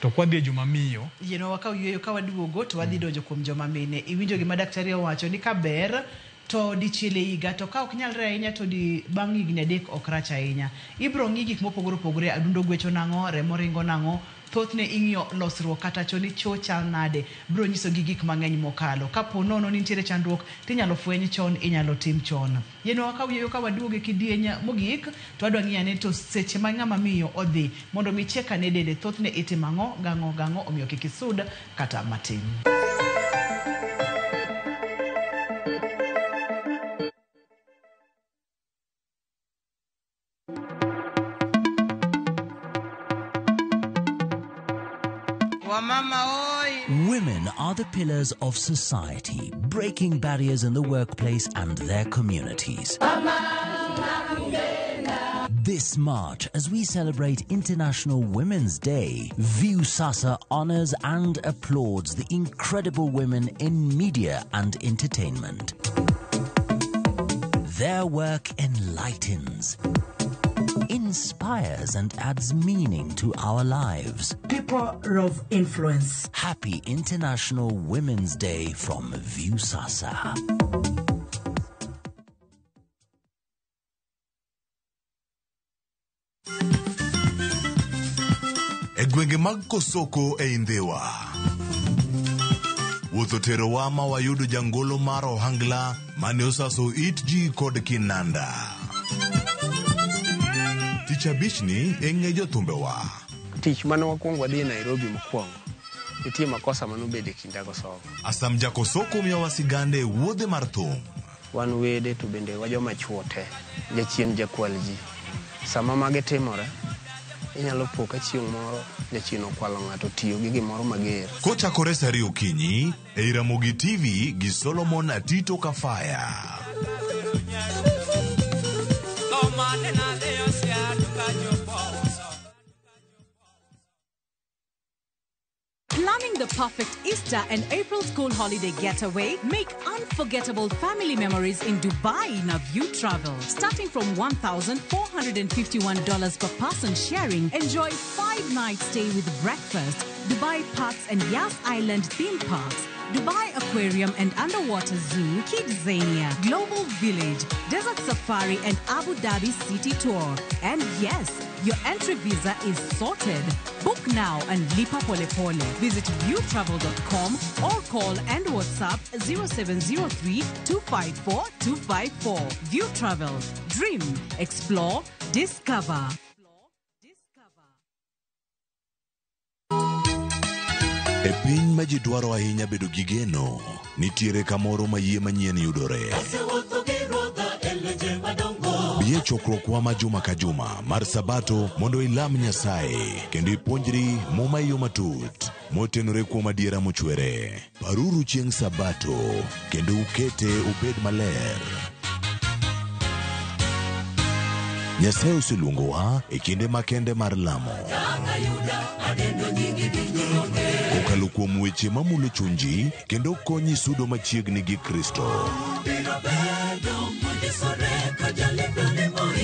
To kwadhi e joma miyo, yienwa wakaw yueyo ka waduogo to wadhi donjo kuom joma mine. Iwinjo gima daktari owacho ni ka ber to dichiel e higa, to ka ok nyalre ahinya to di bang' higni 3 ok rach ahinya. Ibro ng'i gik mopogore opogore, adundo gwecho nang'o, remo ringo nang'o, thothne ing'iyo losruok kata cho ni cho chal nade, bro nyiso gi gik mang'eny mokalo. Kapo nono ni nitiere chandruok tinyalo fweny chon, inyalo tim chon. Yienwa wakaw yueyo ka waduogo e kidieny mogik to wadwa ng'iyo ane to seche ma ng'ama miyo odhi mondo mi check ane dende, thothne itimo ang'o, gang'o, gang'o, omiyo kik isud kata matin. Women are the pillars of society, breaking barriers in the workplace and their communities. This March, as we celebrate International Women's Day, Viusasa honors and applauds the incredible women in media and entertainment. Their work enlightens, inspires and adds meaning to our lives. People of influence. Happy International Women's Day from Viusasa. E gwenge mag Kosoko e Ndhiwa, wuoth oterowa ma wayudo jangolo mar ohangla mane osaso it ji kod kinanda. Tich abichni e ng'e jothumbewa. Tich mane wakwongo wadhi e Nairobi mokwongo, nitie makosa manobedo e kinda Kosoko. Asam Jakosoko miyowa sigande e wuodhe mar thum. Wan wede to bende wajoma chuo te, jachien jakwal ji. Sama magi timore, inyalo po ka chieng' moro jachien okwalo ng'ato tiyo gi gimoro mager. Kochakore saa 2 okinyi ei Ramogi TV gi Solomon Atito Kafaya. Planning the perfect Easter and April school holiday getaway? Make unforgettable family memories in Dubai in a View Travel. Starting from $1,451 per person sharing, enjoy 5-night stay with breakfast, Dubai Parks and Yas Island theme parks, Dubai Aquarium and Underwater Zoo, Kidzania, Global Village, Desert Safari and Abu Dhabi City Tour. And yes, your entry visa is sorted. Book now and lipa pole pole. Visit viewtravel.com or call and WhatsApp 0703 254 254. View Travel. Dream, explore, discover. E piny ma ji dwaro ahinya bedo gi geno, nitiere kamoro ma yie manyien yudore. Bi e chokruokwa ma juma ka juma mar Sabato mondo ilam Nyasaye kendo ipuonjri Muma e yo matut motenore kuom adiera mochwere. Paruru chieng' Sabato kendo ukete obed maler. Nyasaye oseluongowa e kinde makende mar lamo. Kokalo kuom weche mamulo chunji kendo konyi sudo machiegni gi Kristo.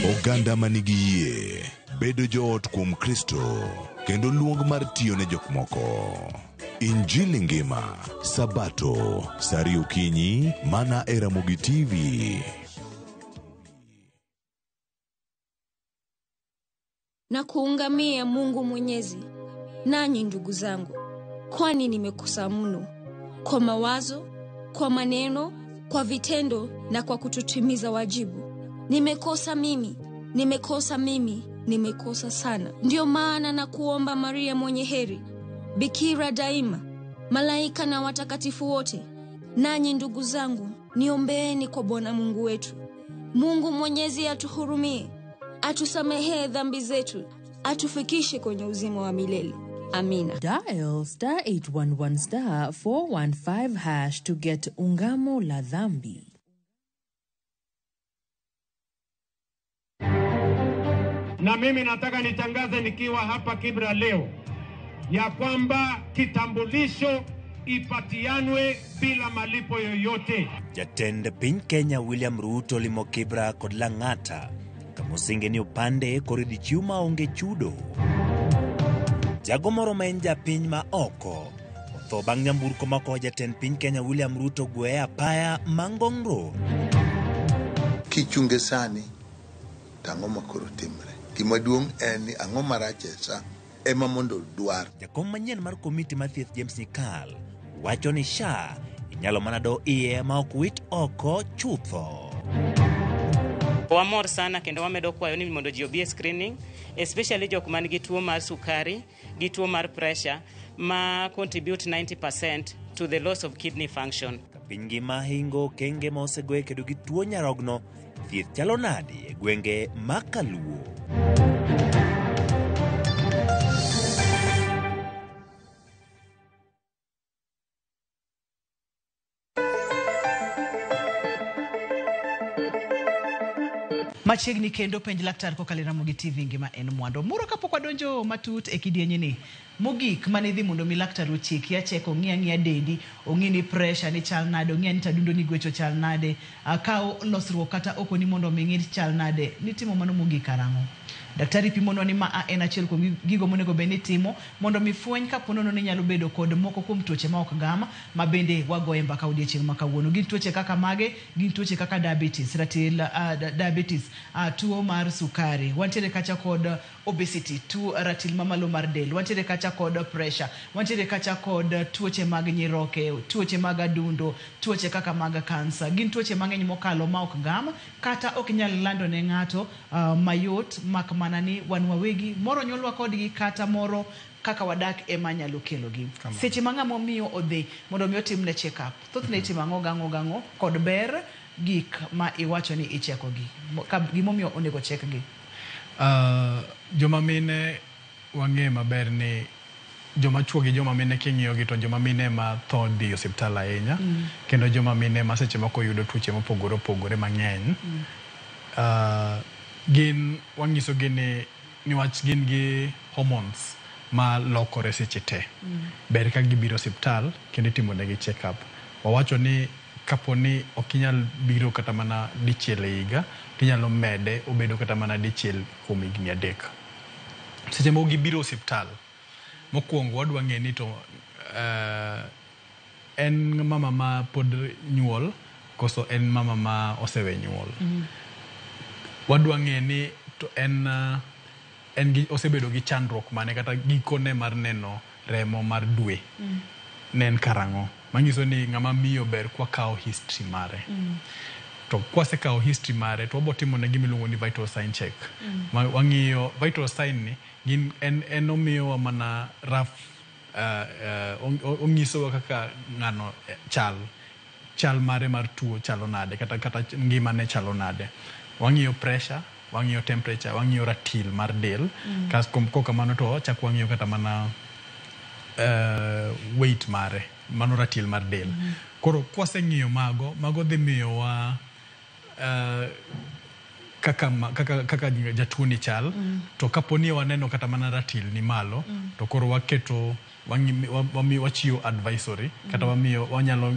Oganda ma nigi yie, bedo joot kuom Kristo, kendo luong mar tiyo ne jok moko. Injili ngima, Sabato, saa ariyo okinyi, mana e Ramogi TV. Na kuungamia Mungu Mwenyezi, nanyi ndugu zangu, kwani nimekosa mno kwa mawazo, kwa maneno, kwa vitendo na kwa kutotimiza wajibu. Nimekosa mimi, nimekosa mimi, nimekosa sana. Ndiyo maana na kuomba Maria mwenye heri, bikira daima, malaika na watakatifu wote, nanyi ndugu zangu, niombeeni kwa Bwana Mungu wetu. Mungu Mwenyezi atuhurumie, atusamehee dhambi zetu, atufikishe kwenye uzima wa milele. Amina. Dial star 811 star 415 hash to get Ungamo la Dhambi. Na mimi nataka nitangaze nikiwa hapa Kibra leo ya kwamba kitambulisho ipatianwe bila malipo yoyote. Jatend piny Kenya William Ruto limo Kibra kod Lang'ata kamosinge ni opande kod chiw maonge chudo. Jago moro ma en japiny ma oko otho bang' nyamburko makowo jatend piny Kenya William Ruto gweye apaya ma Ngong Road. Kichunge sani to ang'o ma koro timre? Gima duong' en ni ang'o marach e sa ema mondo dwar. Jakom manyien mar komiti mar thieth James Nyikal wacho ni SHA inyalo mana do iye ma ok wit oko chutho. Wamor sana kendo wamedo kwayo ni mondo ji obi e screening, especially jok man gi tuo mar sukari, gi tuo mar pressure ma contribute 90% to the loss of kidney function. Piny ngima hingo okenge ma osegoye kedo gi tuo nyarogno, thieth chalo nade e gwenge ma Kaluo? Machiegni kendo penj laktar kokalo e Ramogi TV ngima en mwando. Moro kapok wadonjo matut e kidienye ni, mogik mane idhi mondo mi laktar ocheki achek ong'i ang'iya dendi, ong'i ni pressure ni chal nade, ong'i ni adundo ni gwecho chal nade, kaw losruok kata oko ni mondo mi ng'i chal nade, nitimo mano mogik karang'o? Daktari pimonwa ni ma en achiel kuom gigo monego bed ni itimo mondo mi fweny kapo nono ni nyalo bedo kod moko kuom tuoche ma ok gam ma bende wagoye mbaka odiechieng' ma kawuono. Gin tuoche kaka mage? Gin tuoche kaka diabetes, ratil, diabetes, tuo mar sukari. Wantiere kacha kod obesity, tuo ratil mamalo mar del. Wantiere kacha kod pressure. Wantiere kacha kod tuoche mag nyiroke, tuoche mag adundo, tuoche kaka mag kansa. Gin tuoche mang'eny mokalo ma ok gam kata ok nyal lando ne ng'ato mayot mak mana ni wan wawegi moro nyuolwa kodgi kata moro kaka wadak ema nyalo kelogi. Seche ma ng'ama omiyo odhi mondo mi otimne check up, thothne itimo ang'o gang'o gang'o kod ber gik ma iwacho ni ichekogi, gimomiyo onego chekgi? Joma mine wang'e maber ni joma chuo gi joma mine king'iyogi to joma mine ma tho dhi e osiptal ahinya, kendo joma mine ma seche moko yudo tuoche mopogore opogore mang'eny. Gin wang'isogi ni niwach gin gi hormones ma lokore seche te. Ber ka gibiro osiptal kendo itimo negi check up. Wawacho ni kapo ni ok inyal biro kata mana dichiel e higa, tinyalo mede obedo kata mana dichiel kuom higni 3. Seche moko gibiro osiptal, mokwongo wadwa ng'e ni to en mama ma pod nyuol koso en mama ma osewe nyuol. Wadwa ng'e ni to en gi osebedo gi chandruok mane kata gikone mar neno remo mar dwe. Ne en karang'o. Manyiso ni ng'ama miyo ber kwa kawo history mare. To kwasekawo history mare to wabo timo ne gima iluongo ni vital sign check. Wang'iyo vital sign ni gin en omiyowa mana rough onyisowa kaka ng'ano chal mare mar tuo chalo nade kata ngimane chalo nade. Wang'iyo pressure, wang'iyo temperature, wang'iyo ratil mar del. Kasto kokamano to chak wang'iyo kata mana weight mare, mano ratil mar del. Koro kwaseng'iyo mago dhi miyowa kaka, kaka, kaka jatuo ni chal. To kapo ni waneno kata mana ratil ni malo, to koro waketo wachiwo advisory kata wamiyo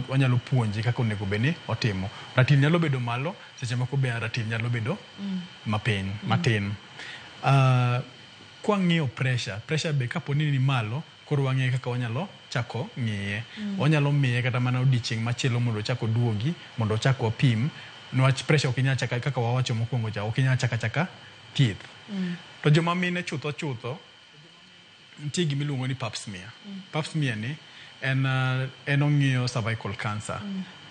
wanyalo puonje kaka onego bed ni otimo. Ratil nyalo bedo malo, seche moko be ratil nyalo bedo mapiny matin. Kwang'iyo pressure, pressure be kapo ni ni malo, koro wang'iyo kaka wanyalo chako ng'iye. Wanyalo miye kata mana odiochieng' machielo mondo ochak oduogi, mondo ochak wapim, niwach pressure ok inyal chaka kaka wawacho mokwongo cha, ok inyal chaka chaka thieth. To joma mine chutho chutho, nitie gima iluongo ni pap smear. Pap smear ni en ong'iyo cervical cancer.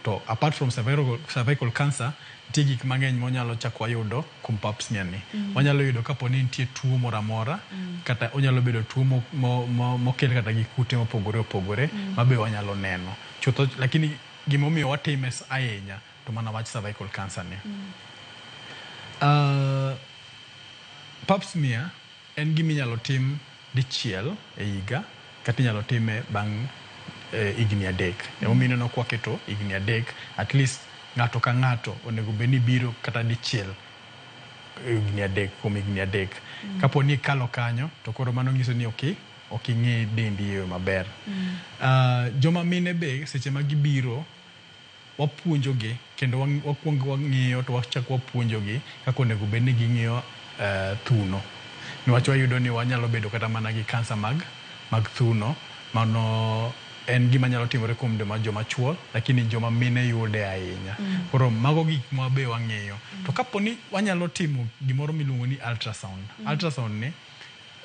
To apart from cervical cancer, nitie gik mang'eny mwanyalo chako wayudo kuom pap smear ni. Wanyalo yudo kapo ni nitie tuo moro amora, kata onyalo bedo tuo mokel kata gi kute mopogore opogore, mabe wanyalo neno. Chutho, lakini gimomiyo watime ahinya to mana wach cervical cancer ni. Pap smear en gima inyalo tim dichiel e higa kata inyalo time bang' higni 3. Emomiyo ineno ka waketo higni 3, at least ng'ato ka ng'ato onego bed ni biro kata dichiel higni 3 kuom higni 3. Kapo ni ikalo kanyo to koro mano nyiso ni ok ing'i dendi e yo maber. Joma mine be seche ma gibiro wapuonjogi kendo wakwongo wang'iyo to wachako wapuonjogi kaka onego bed ni ging'iyo thuno. Niwach wayudo ni wanyalo bedo kata mana gi kansa mag thuno. Mano en gima nyalo timore kuom joma chuo, lakini joma mine yude ahinya. Koro mago gik ma be wang'iyo. To kapo ni wanyalo timo gimoro miluongo ni ultrasound. Ultrasound ni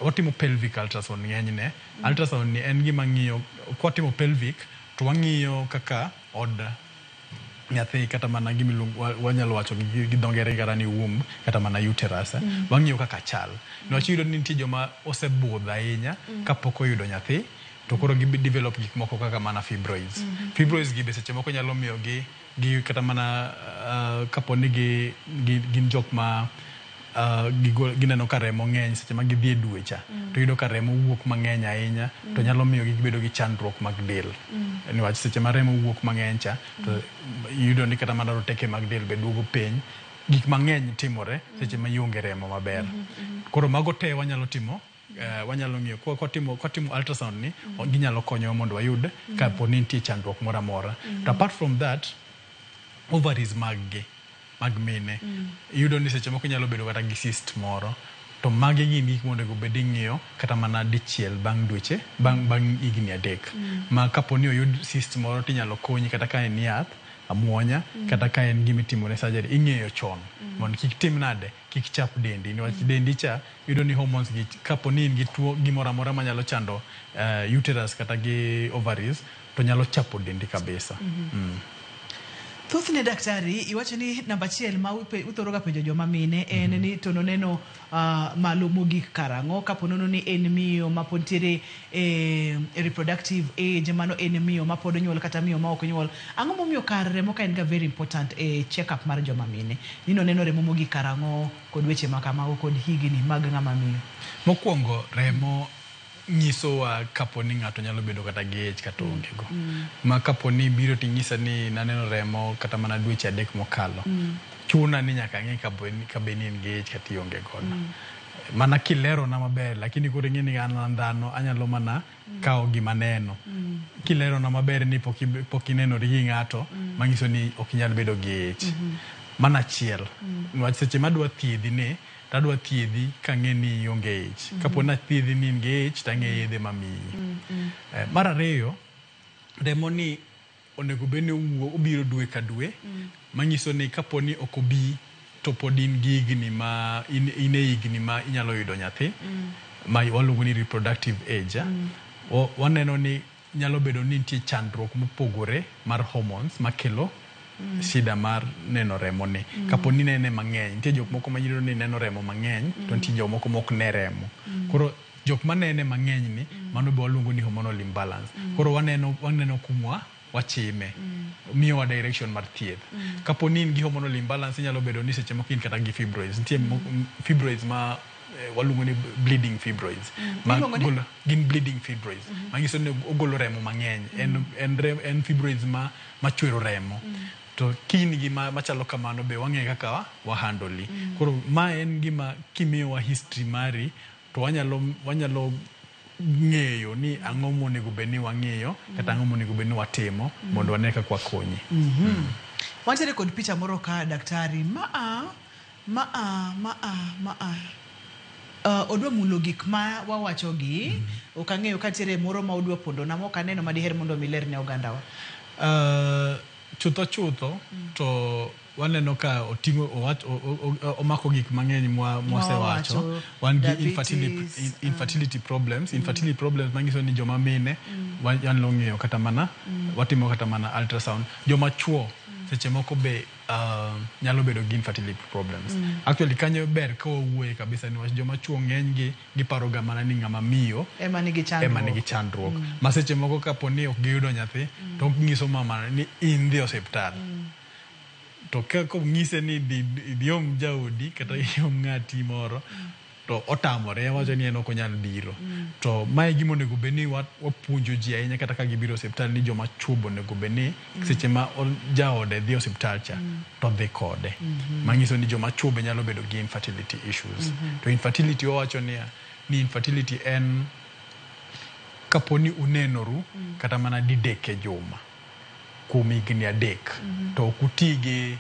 watimo pelvic ultrasound ng'enyne. Ultrasound ni en gima ng'iyo, kwatimo pelvic to wang'iyo kaka od nyathi kata mana gimiluongo wanyalo wacho gi dho ngere kata ni womb kata mana uterus. Wang'iyo kaka chal. Niwach iyudo ni nitie joma osebudho ahinya kapok oyudo nyathi, to koro gi develop gik moko kaka mana fibroids. Fibroids gi be seche moko nyalo miyo gi kata mana kapo ni gin jok ma gineno ka remo ng'eny seche ma gidhi e dwe cha, to iyudo ka remo wuok mang'eny ahinya, to nyalo miyo gibedo gi chandruok mag del. Niwach seche ma remo wuok mang'eny cha, to iyudo ni kata mana roteke mag del be duogo piny. Gik mang'eny timore seche ma ionge remo maber. Koro mago te wanyalo timo, wanyalo ng'iyo kwatimo ultrasound ni, ginyalo konyowa mondo wayud kapo ni nitie chandruok moro amora. To apart from that, ovaries mag gi mag mine, iyudo ni seche moko nyalo bedo kata gi cyst moro, to magi gin gik monego bed ni ing'iyo kata mana dichiel bang' dweche, bang' higni 3. Ma kapo ni oyud cyst moro tinyalo konyi kata ka en yath amuonya, kata ka en gima itimone surgery, ing'eyo chon mondo kik tim nade, kik chap dendi. Niwach dendi cha iyudo ni hormones gi kapo ni in gi tuo gimoro amora manyalo chando uterus kata gi ovaries, to nyalo chapo dendi kabisa. Thothne daktari iwacho ni namba 1 ma uthoro ga penjo joma mine en ni to noneno malo mogik karang'o, kapo nono ni en miyo ma pod nitiere e reproductive age, mano en miyo ma pod onyuol kata miyo ma ok onyuol. Ang'o momiyo kar remo ka en ga very important e check up mar joma mine? Ni noneno remo mogik karang'o kod weche ma kamago kod higni mag ng'ama miyo? Mokwongo remo nyisowa kapo ni ng'ato nyalo bedo kata gi ich kata onge go. Ma kapo ni biro ting'isa ni naneno remo kata mana dweche 3 mokalo, chuna ni nyaka ang'e kabe ni in gi ich kata ionge godo. Mana kilerona maber, lakini koro ing'e ni an dhano anyalo mana kawo gima neno. Kilerona maber ni pok inenori gi ng'ato, manyiso ni ok inyal bedo gi ich. Mana achiel. Niwach seche madwa thiedhi ni, tadwa thiedhi kang'e ni ionge ich. Kapo ni athiedhi ni in gi ich, tang'e yedhe mamiyi. Mar ariyo, remo ni onego bed ni obiro dwe ka dwe, manyiso ni kapo ni ok obi to pod in gi higni ma in e higni ma inyalo yudo nyathi, ma waluongo ni reproductive age. Waneno ni nyalo bedo ni nitie chandruok mopogore mar hormones makelo shida mar neno remo ni. Kapo ni nene mang'eny, nitie jok moko ma iyudo ni neno remo mang'eny, to nitie jok moko mok ne remo. Koro jok manene mang'eny ni, mano be waluongo ni hormonal imbalance. Koro waneno kumwa wachime, miyowa direction mar thieth. Kapo ni in gi hormonal imbalance, inyalo bedo ni seche moko in kata gi fibroids. Nitie fibroids ma waluongo ni bleeding fibroids. Ma golo, gin bleeding fibroids. Manyiso ni ogolo remo mang'eny. En fibroids ma chwero remo. To kin gi machalo kamano be wang'e kaka wahandoli. Koro ma en gima kimiyowa history mari to wanyalo ng'eyo ni ang'o monego bed ni wang'iyo kata ang'o monego bed ni watimo mondo wane kaka wakonyi. Wantiere kod picha moro ka daktari maa odwa mulo gik ma wawachogi. Ok ang'eyo ka nitiere moro ma odwa pondo na mok aneno madiher mondo mi ler ne ogandawa. Chutho to waneno ka oting'o omako gik mang'eny mwasewacho. Wan gi infertility problems. Infertility problems manyiso ni joma mine wanyalo ng'iyo kata mana watimo kata mana ultrasound. Joma chuo seche moko be nyalo bedo gi infertility problems. Actually kanyo ber ka wawuoye kabisa niwach joma chuo ng'eny gi giparo ga mana ni ng'ama miyo ema nigi chandruok. Ma seche moko kapo ni ok giyudo nyathi to ngiso mama ni in dhi osiptal. To kong'ise ni dhi om jaodi kata iom ng'ati moro to otamore wacho ni en ok onyal biro. To mae gima onego bed ni wapuonjo ji ahinya kata ka gibiro osiptal ni joma chuo onego bed ni seche ma jaode dhi osiptal cha to dhi kode. Manyiso ni joma chuo be nyalo bedo gi infertility issues. To infertility wawacho ni infertility en kapo ni unenoru kata mana didek e juma kuom higni 3 to ok uti gi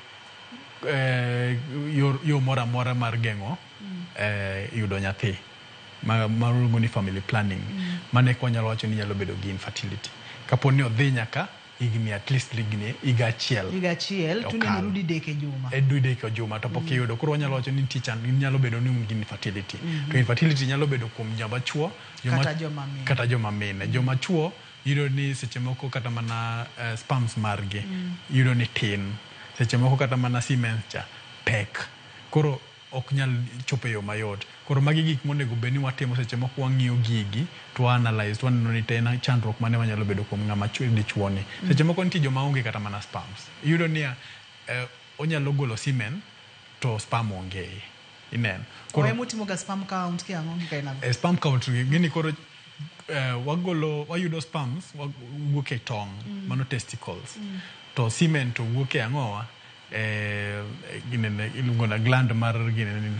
yo moro amora mar geng'o yudo nyathi maluongo ni family planning. Mano eka wanyalo wacho ni nyalo bedo gi infertility kapo ni odhi nyaka higni at least higni higa achiel. Higa achiel tuneno didek e juma. Didek e juma to pok iyudo. Koro wanyalo wacho ni nitie nyalo bedo ni un gi infertility. To infertility nyalo bedo kuom joma chuo kata joma mine. Joma chuo yudo ni seche moko kata mana sperms margi yudo ni tin. Seche moko kata mana semen cha pek. Koro ok nyal chopo e yo mayot. Koro magi gik monego bed ni watimo seche moko wang'iyo gigi to analyze to waneno ni to en chandruok mane manyalo bedo kuom ng'ama dichuo ni. Seche moko nitie joma onge kata mana sperms. Iyudo niya onyalo golo semen to sperm onge. Ineno. Koro emutimo ga sperm count ki ang'o gi kainago? Sperm count gini koro wagolo wayudo sperms wuok e tong' mano testicles. To semen to wuok e ang'owa? Ginene iluongo na gland mar ginene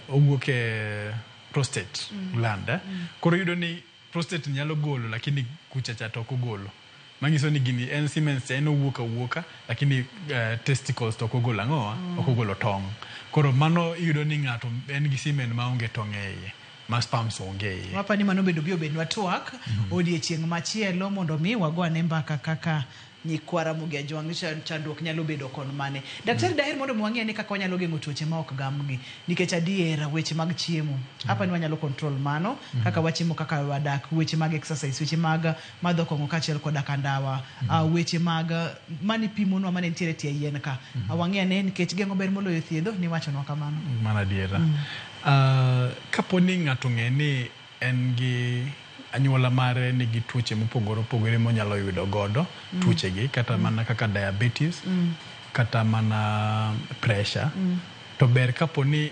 owuok e prostate gland. Koro yudo ni prostate nyalo golo lakini kucha cha to ok ogolo. Manyiso ni gini en semen en owuok awuoka lakini testicles to ok ogolo ang'owa? Ok ogolo tong'. Koro mano iyudo ni ng'ato en gi semen maonge tong' e iye. Ma sperms onge iye. Wapa ni mano bedo bi obednwa twak odiechieng' machielo mondo mi wago ane mbaka kaka nyikwa Ramogi Ajwang' chandruok nyalo bedo kon mane. Daktari daher mondo wang'e ni kaka wanyalo geng'o tuoche ma ok gamgi nikech adiera weche mag chiemo hapa ni wanyalo control mano kaka wachiemo kaka wadak, weche mag exercise, weche mag madho kong'o kaachiel koda kandawa, weche mag mani pimonwa mane nitiere tie yien ka. Wang'e ane nikech geng'o ber moloyo thiedho ni wachonwa kamano. Mano adiera. Kapo ni ng'ato ng'e ni en gi anyuola mare nigi tuoche mopogore opogore monyalo yudo godo tuoche gi kata mana kaka diabetes kata mana pressure to ber kapo ni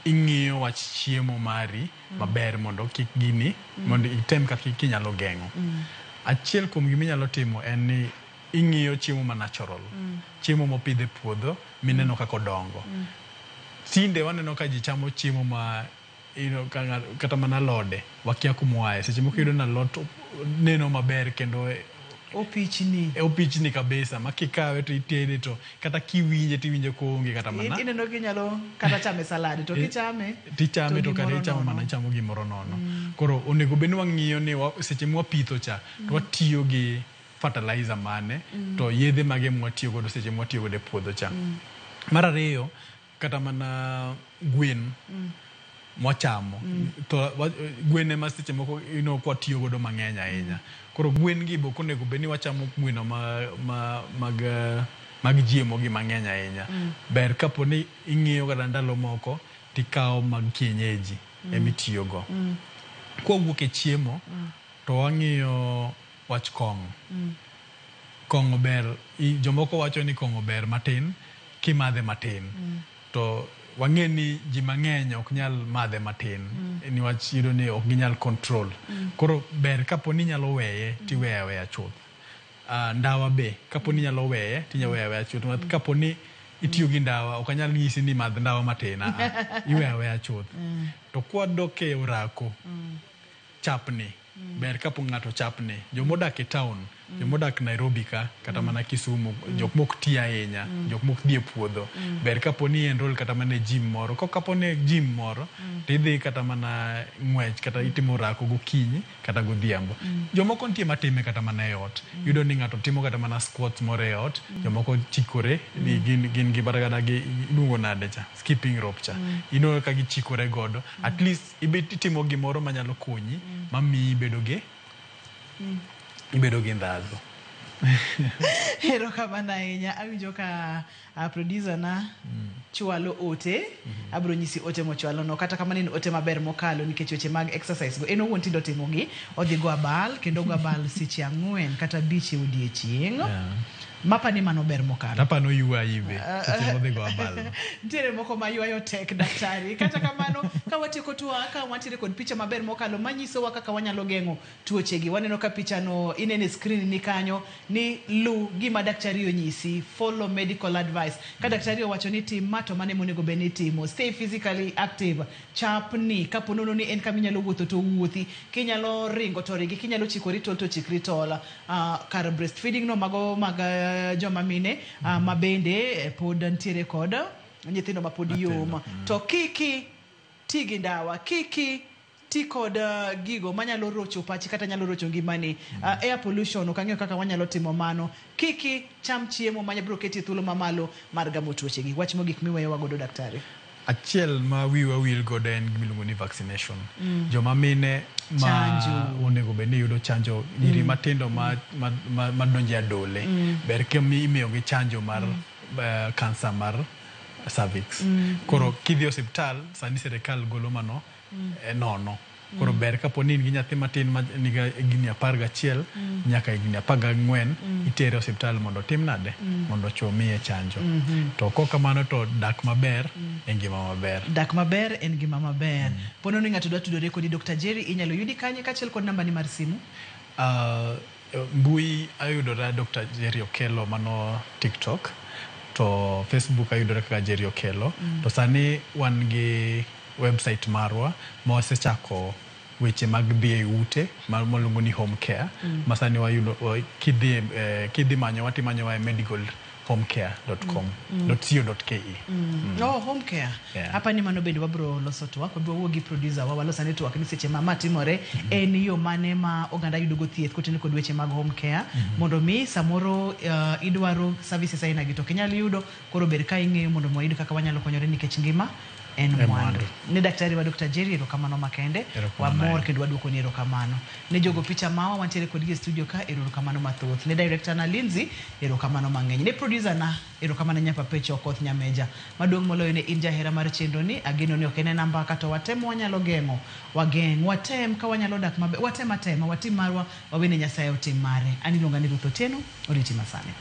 ing'iyo wach chiemo mari maber mondo kik gini mondo item kaka inyalo geng'o. Achiel kuom gima inyalo timo en ni ing'iyo chiemo ma natural, chiemo mopidh e puodho mineno kaka odongo. Tinde waneno ka ji chamo chiemo ma kata mana alode wakia kuma oaye. Seche moko iyudo ni alot neno maber kendo opichni kabisa ma kikawe to itede to kata kiwinje tiwinjo koonge kata mana ineno kinyalo kata chame salad to kichame tichame to kata ichamo mana ichamo gimoro nono. Koro onego bed ni wang'iyo ni seche mwapitho cha to watiyo gi fertilizer mane to yedhe mage mwatiyo godo seche mwatiyo godo e puodho cha. Mar ariyo kata mana gwen mwachamo to gwen ema seche moko kwatiyo godo mang'eny ahinya. Koro gwen gi be ok onego bed ni wachamo gweno mag jiemo gi mang'eny ahinya. Ber kapo ni ing'iyo kata ndalo moko tikawo mag kienyeji emitiyo go. Kwawuok e chiemo to wang'iyo wach kong'o. Kong'o ber, jomoko wacho ni kong'o ber matin kimadhe matin. To wang'e ni ji mang'eny ok nyal madhe matin niwach yudo ni ok ginyal control. Koro ber kapo ni inyalo weye tiweye aweya chuth. Ndawa be kapo ni inyalo weye tinyalo weyo aweya chuth. Kapo ni itiyo gi ndawa, ok anyal nyisi ni madh ndawa matin, iweyo aweya chuth. To kwadok e orako, chapni ber kapo ng'ato chapni. Jomodak e town, jomodak Nairobi ka kata mana Kisumu, jok mok ti ahinya, jok mok dhi e puodho, ber kapo ni enroll kata mana e gym moro. Kapo ni gym moro, tidhi kata mana ng'wech kata itimo orako gokinyi kata godhiambo. Jomoko nitie matime kata mana e ot. Iyudo ni ng'ato timo kata mana squats moro e ot, jomoko chikore ni gin gi kata gi iluongo nade cha, skipping rope cha. Ineno ka gichikore godo. At least ibet itimo gimoro manyalo konyi, mamiyi ibedo gi ibedo gi ndhadhu. Erokamano ahinya. Awinjo ka producer na chwalo ote. Abiro nyisi ote mochwalo no. Kata kamano en ote maber mokalo nikech weche mag exercise go en owuon tinde otimogi. Odhi go abal kendo ogo abal seche 4 kata 5 e odiechieng'. Mapa ni mano ber mokalo. Apani oywayi be seche modhi go abal. Nitiere moko ma ywayo tek daktari. Kata kamano ka watieko twak, ka wantiere kod picha maber mokalo manyisowa kaka wanyalo geng'o tuochegi. Waneno ka pichano ineno e screen ni kanyo ni lu gima daktari onyisi, follow medical advice. Ka daktari owacho ni tim ma to mano ema onego bed ni itimo. Stay physically active. Chapni kapo nono ni en kama inyalo wuotho to wuothi, kinyalo ringo to ringi, kinyalo chikori tol to chikri tol. Kar breastfeeding no mago mag joma mine ma bende pod ntiere kod nyithindo ma pod yom. To kiki ti gi ndawa, kiki ti kod gigo manyalo rocho pachi kata nyalo rocho ngimani. Air pollution ok ang'eyo kaka wanyalo timo mano. Kiki cham chiemo ma biro keti e thuolo mamalo mar gamo tuochegi. Wach mogik miweyowa godo daktari. Achiel ma wiwa wil godo en gimiluongo ni vaccination. Joma mine ma onego bed ni yudo chanjo, nyiri matindo ma donjo e adole, ber ka imiyogi chanjo mar kansa mar cervix. Koro kidhi e osiptal, sani sirikal golo mano nono. Koro ber kapo ni in gi nyathi matin ma nigi higni 11 nyaka higni 14, itere e osiptal mondo otim nade? Mondo ochuo miye chanjo. To kok kamano to dak maber e ngima maber. Dak maber en ngima maber. Pono ni ng'ato dwa tudore kodi Dr. Jerry, inyalo yudi kanye kaachiel kod nambani mar simu? Mbui ayudora Dr. Jerry Okello mano TikTok, to Facebook ayudora kaka Jerry Okello. To sani wan gi website marwa ma wasechako weche mag dhi e ute maluongo ni home care. Ma sani wayudo kidhi manyowa timanyowa e medicalhomecare.com .co.ke. Oh, home care. Yeah. Hapa ni mano bende wabro loso twak, wabro wuo gi producer wa walos ane twak ni seche ma ma timore en yo mane ma oganda yudo go thieth kotenore kod weche mag home care, mondo mi samoro idwaro services aina gi to ok inyal yudo, koro ber ka ing'eyo mondo mi wayud kaka wanyalo konyore nikech ngima en mwandu. Ne daktari wa Dr. Jerry erokamano makende, wamor kendo waduoko ni erokamano. Ne jogo picha mawa wantiere kodgi e studio ka, erokamano mathoth. Ne director na Lindsay, erokamano mang'eny. Ne producer na, erokamano nyapa Pecho Okoth Nyameja. Maduong' moloyo ne in jahera mar chenro ni, ageno ni ok en namba kata watem wanyalo geng'o, wageng', watem ka wanyalo dak maber, watem atema, watim marwa, wawene Nyasaye otim mare. An iluonga ni Ruth Otieno, oriti masani.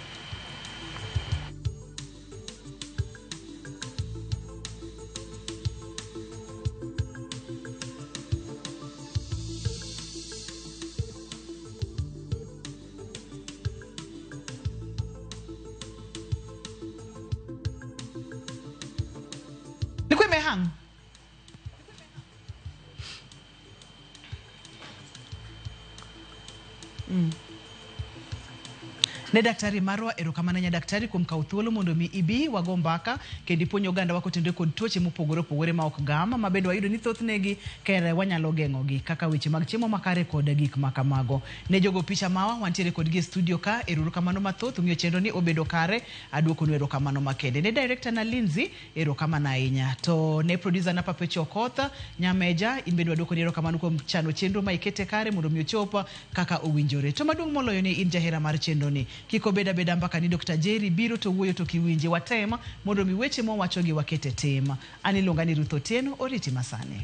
Hang. Ne daktari marwa, erokamano nya daktari kuom kawo thuolo mondo mi ibi wago mbaka kendo ipuonj oganda wa kotenore kod tuoche mopogore opogore ma ok gam, ma bende wayudo ni thothne kere wanyalo geng'ogi kaka weche mag chiemo makare kod gik ma kamago. Ne jogo picha mawa wantiere kodgi e studio ka, erokamano mathoth omiyo chenro ni obedo kare, aduokonu erokamano makende. Ne director na Lindsay, erokamano ahinya. To ne producer na Papecho Okoth Nyameja, in bende waduokoni erokamano kuom chano chenro ma ikete kare mondo mi ochop kaka owinjore. To maduong' moloyo ne in jahera mar chenro ni, kik obed abeda mbaka ni Dr. Jerry biro to wuoyo to kiwinje, watem mondo mi weche mwawacho gi wakete tim. An iluonga ni Ruth Otieno, oriti masani.